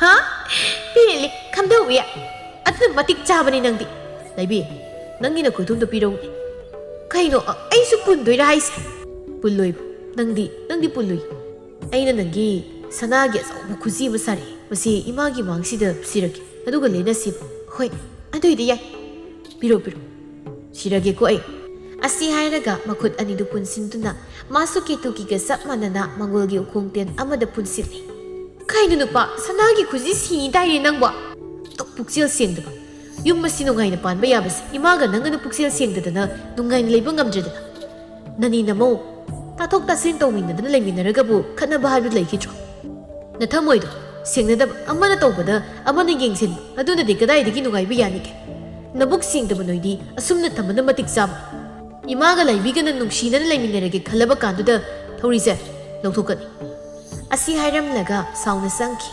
"ꯍꯥ, ꯄꯦꯜꯂꯤ, ꯈꯝꯗꯧꯕꯤ꯫ ꯑꯗꯨꯅ ꯃꯇꯤꯛ ꯆꯥꯕꯅꯤ ꯅꯪꯗꯤ꯫" "ꯂꯩꯕꯤ, ꯅꯪꯒꯤ ꯅꯈꯨꯠꯇꯨꯝꯗ ꯄꯤꯔꯧꯅꯦ꯫" "ꯀꯩꯅꯣ, ꯑ-, ꯑꯩꯁꯨ ꯄꯨꯟꯗꯣꯏꯔꯥ ꯍꯥꯏꯁꯦ?" "ꯄꯨꯜꯂꯣꯏ, ꯅꯪꯗꯤ, ꯅꯪꯗꯤ ꯄꯨꯜꯂꯨꯏ꯫ ꯑꯩꯅ ꯅꯪꯒꯤ ꯁꯅꯥꯒꯤ ꯑꯆꯧꯕ ꯈꯨꯖꯤ ꯑꯃ ꯁꯥꯔꯛꯑꯦ꯫ ꯃꯁꯤ ꯏꯃꯥꯒꯤ ꯃꯥꯡꯁꯤꯗ ꯁꯤꯔꯒꯦ, ꯑꯗꯨꯒ ꯂꯦꯟꯅꯁꯦꯕ꯫" "ꯍꯣꯏ, ꯑꯗꯨꯏꯗꯤ ꯌꯥꯏ꯫ ꯄꯤꯔꯣ, ꯄꯤꯔꯣ꯫ ꯁꯤꯔꯒꯦꯀꯣ ꯑꯩ꯫" ꯑꯁꯤ ꯍꯥꯏꯔꯒ ꯃꯈꯨꯠ ꯑꯅꯤꯗꯨ ꯄꯨꯟꯁꯤꯟꯗꯨꯅ ꯃꯥꯁꯨ ꯀꯦꯇꯨꯀꯤꯒ ꯆꯞ ꯃꯥꯟꯅꯅ ꯃꯪꯒꯣꯜꯒꯤ ꯎꯈꯣꯡꯇꯦꯟ ꯑꯃꯗ ꯄꯨꯟꯁꯤꯜꯂꯤ꯫ "ꯀꯩꯅꯣ ꯅꯨꯄꯥ, ꯁꯅꯥꯒꯤ ꯈꯨꯖꯤ ꯁꯤꯅꯤ ꯇꯥꯏꯅꯦ ꯅꯪꯕꯣ? ꯑꯗꯨꯛ ꯄꯨꯛꯆꯦꯜ ꯁꯦꯡꯗꯕ꯫ ꯌꯨꯝ ꯑꯁꯤ ꯅꯨꯡꯉꯥꯏꯅ ꯄꯥꯟꯕ ꯌꯥꯕꯁꯦ ꯏꯃꯥꯒ ꯅꯪꯒꯅ ꯄꯨꯛꯆꯦꯜ ꯁꯦꯡꯗꯗꯅ ꯅꯨꯡꯉꯥꯏꯅ ꯂꯩꯕ ꯉꯝꯗ꯭ꯔꯦꯗꯅ꯫ ꯅꯅꯤ ꯅꯃꯧ ꯇꯥꯊꯣꯛ ꯇꯥꯁꯤꯟ ꯇꯧꯃꯤꯟꯅꯗꯅ ꯂꯩꯃꯤꯟꯅꯔꯒꯕꯨ ꯈꯠꯅꯕ ꯍꯥꯏꯕꯗꯨ ꯂꯩꯈꯤꯗ꯭ꯔꯣ? ꯅꯊꯃꯣꯏꯗꯣ ꯁꯦꯡꯅꯗꯕ, ꯑꯃꯅ ꯇꯧꯕꯗ ꯑꯃꯅ ꯌꯦꯡꯁꯤꯟꯕ, ꯑꯗꯨꯅꯗꯤ ꯀꯗꯥꯏꯗꯒꯤ ꯅꯨꯡꯉꯥꯏꯕ ꯌꯥꯅꯤꯒꯦ? ꯅꯕꯨꯛ ꯁꯦꯡꯗꯕ ꯅꯣꯏꯗꯤ ꯑꯁꯨꯝꯅ ꯊꯝꯕꯅ ꯃꯇꯤꯛ ꯆꯥꯕ꯫ ꯏꯃꯥꯒ ꯂꯥꯏꯕꯤꯒꯅ ꯅꯨꯡꯁꯤꯅꯅ ꯂꯩꯃꯤꯟꯅꯔꯒꯦ ꯈꯜꯂꯕ ꯀꯥꯟꯗꯨꯗ ꯊꯧꯔꯤꯁꯦ ꯂꯧꯊꯣꯛꯀꯅꯤ꯫ ꯑꯁꯤ ꯍꯥꯏꯔꯝꯂꯒ ꯁꯥꯎꯅ ꯆꯪꯈꯤ꯫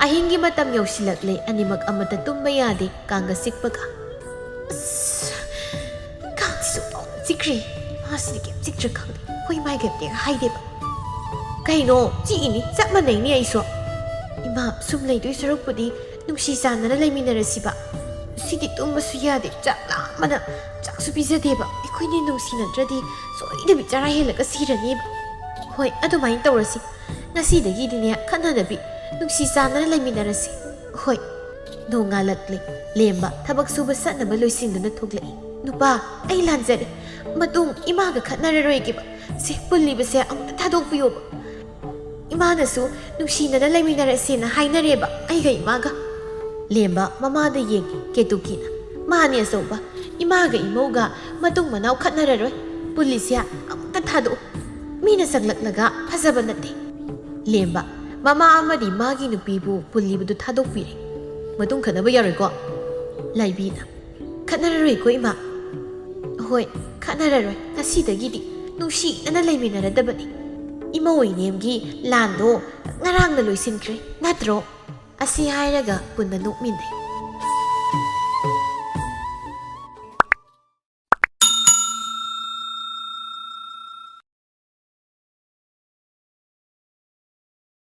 ꯑꯍꯤꯡꯒꯤ ꯃꯇꯝ ꯌꯧꯁꯤꯜꯂꯛꯂꯦ꯫ ꯑꯅꯤꯃꯛ ꯑꯃꯠꯇ ꯇꯨꯝꯕ ꯌꯥꯗꯦ, ꯀꯥꯡꯒ ꯆꯤꯛꯄꯒ꯫ ꯑꯁ, ꯀꯥꯡꯁꯤꯁꯨ ꯄꯥꯎ ꯆꯤꯛꯈ꯭ꯔꯦ꯫ ꯃꯥꯁꯤꯗꯤ ꯀꯩꯝ ꯆꯤꯛꯇ꯭ꯔꯥ ꯈꯪꯗꯦ꯫ ꯍꯣꯏ, ꯃꯥꯏ ꯀꯩꯝꯇ ꯍꯥꯏꯗꯦꯕ꯫ ꯀꯩꯅꯣ, ꯆꯤꯛꯏꯅꯤ, ꯆꯞ ꯃꯥꯟꯅꯩꯅꯦ ꯑꯩꯁꯨ꯫ ꯏꯃꯥ, ꯁꯨꯝ ꯂꯩꯗꯣꯏ ꯁꯔꯨꯛꯄꯨꯗꯤ ꯅꯨꯡꯁꯤ ꯆꯥꯟꯅꯅ ꯂꯩꯃꯤꯟꯅꯔꯁꯤꯕ꯫ ꯁꯤꯗꯤ ꯇꯨꯝꯕꯁꯨ ꯌꯥꯗꯦ, ꯆꯥꯛ ꯂꯥꯝꯕꯅ ꯆꯥꯛꯁꯨ ꯄꯤꯖꯗꯦꯕ꯫ ꯑꯩꯈꯣꯏꯅꯤ ꯅꯨꯡꯁꯤꯅꯗ꯭ꯔꯗꯤ ꯁꯣꯏꯗꯕꯤ ꯆꯔꯥ ꯍꯦꯜꯂꯒ ꯁꯤꯔꯅꯤꯕ꯫ ꯍꯣꯏ, ꯑꯗꯨꯃꯥꯏꯅ ꯇꯧꯔꯁꯤ꯫ ꯉꯁꯤꯗꯒꯤꯗꯤꯅꯦ ꯈꯠꯅꯗꯕꯤ ꯅꯨꯡꯁꯤ ꯆꯥꯟꯅꯅ ꯂꯩꯃꯤꯟꯅꯔꯁꯤ꯫ ꯍꯣꯏ꯫ ꯅꯣꯡꯉꯥꯜꯂꯛꯂꯦ꯫ ꯂꯦꯝꯕ ꯊꯕꯛ ꯁꯨꯕ ꯆꯠꯅꯕ ꯂꯣꯏꯁꯤꯟꯗꯨꯅ ꯊꯣꯛꯂꯛꯏ꯫ "ꯅꯨꯄꯥ, ꯑꯩ ꯂꯥꯟꯖꯔꯦ꯫ ꯃꯇꯨꯡ ꯏꯃꯥꯒ ꯈꯠꯅꯔꯔꯣꯏꯒꯦꯕ꯫ ꯁꯦ, ꯄꯨꯜꯂꯤꯕꯁꯦ ꯑꯃꯨꯛꯇ ꯊꯥꯗꯣꯛꯄꯤꯌꯣꯕ꯫ ꯏꯃꯥꯅꯁꯨ ꯅꯨꯡꯁꯤꯅꯅ ꯂꯩꯃꯤꯟꯅꯔꯁꯦꯅ ꯍꯥꯏꯅꯔꯦꯕ ꯑꯩꯒ ꯏꯃꯥꯒ꯫" ꯂꯦꯝꯕ ꯃꯃꯥꯗ ꯌꯦꯡꯉꯤ ꯀꯦꯇꯨꯀꯤꯅ꯫ "ꯃꯥꯅꯦ ꯑꯆꯧꯕ, ꯏꯃꯥꯒ ꯏꯃꯧꯒ ꯃꯇꯨꯡ ꯃꯅꯥꯎ ꯈꯠꯅꯔꯔꯣꯏ꯫ ꯄꯨꯜꯂꯤꯁꯦ ꯑꯃꯨꯛꯇ ꯊꯥꯗꯣꯛꯎ꯫ ꯃꯤꯅ ꯆꯪꯂꯛꯂꯒ ꯐꯖꯕ ꯅꯠꯇꯦ꯫" ꯂꯦꯝꯕ ꯃꯃꯥ ꯑꯃꯗꯤ ꯃꯥꯒꯤ ꯅꯨꯄꯤꯕꯨ ꯄꯨꯜꯂꯤꯕꯗꯨ ꯊꯥꯗꯣꯛꯄꯤꯔꯦ꯫ "ꯃꯇꯨꯡ ꯈꯠꯅꯕ ꯌꯥꯔꯣꯏꯀꯣ?" ꯂꯥꯏꯕꯤꯅ꯫ "ꯈꯠꯅꯔꯔꯣꯏꯀꯣ ꯏꯃꯥ?" "ꯍꯣꯏ, ꯈꯠꯅꯔꯔꯣꯏ꯫ ꯉꯁꯤꯗꯒꯤꯗꯤ ꯅꯨꯡꯁꯤꯅꯅ ꯂꯩꯃꯤꯟꯅꯔꯗꯕꯅꯤ꯫ ꯏꯃꯧ ꯏꯅꯦꯝꯒꯤ ꯂꯥꯟꯗꯣ ꯉꯔꯥꯡꯅ ꯂꯣꯏꯁꯤꯟꯈ꯭ꯔꯦ, ꯅꯠꯇ꯭ꯔꯣ?" ꯑꯁꯤ ꯍꯥꯏꯔꯒ ꯄꯨꯟꯅ ꯅꯣꯛꯃꯤꯟꯅꯩ꯫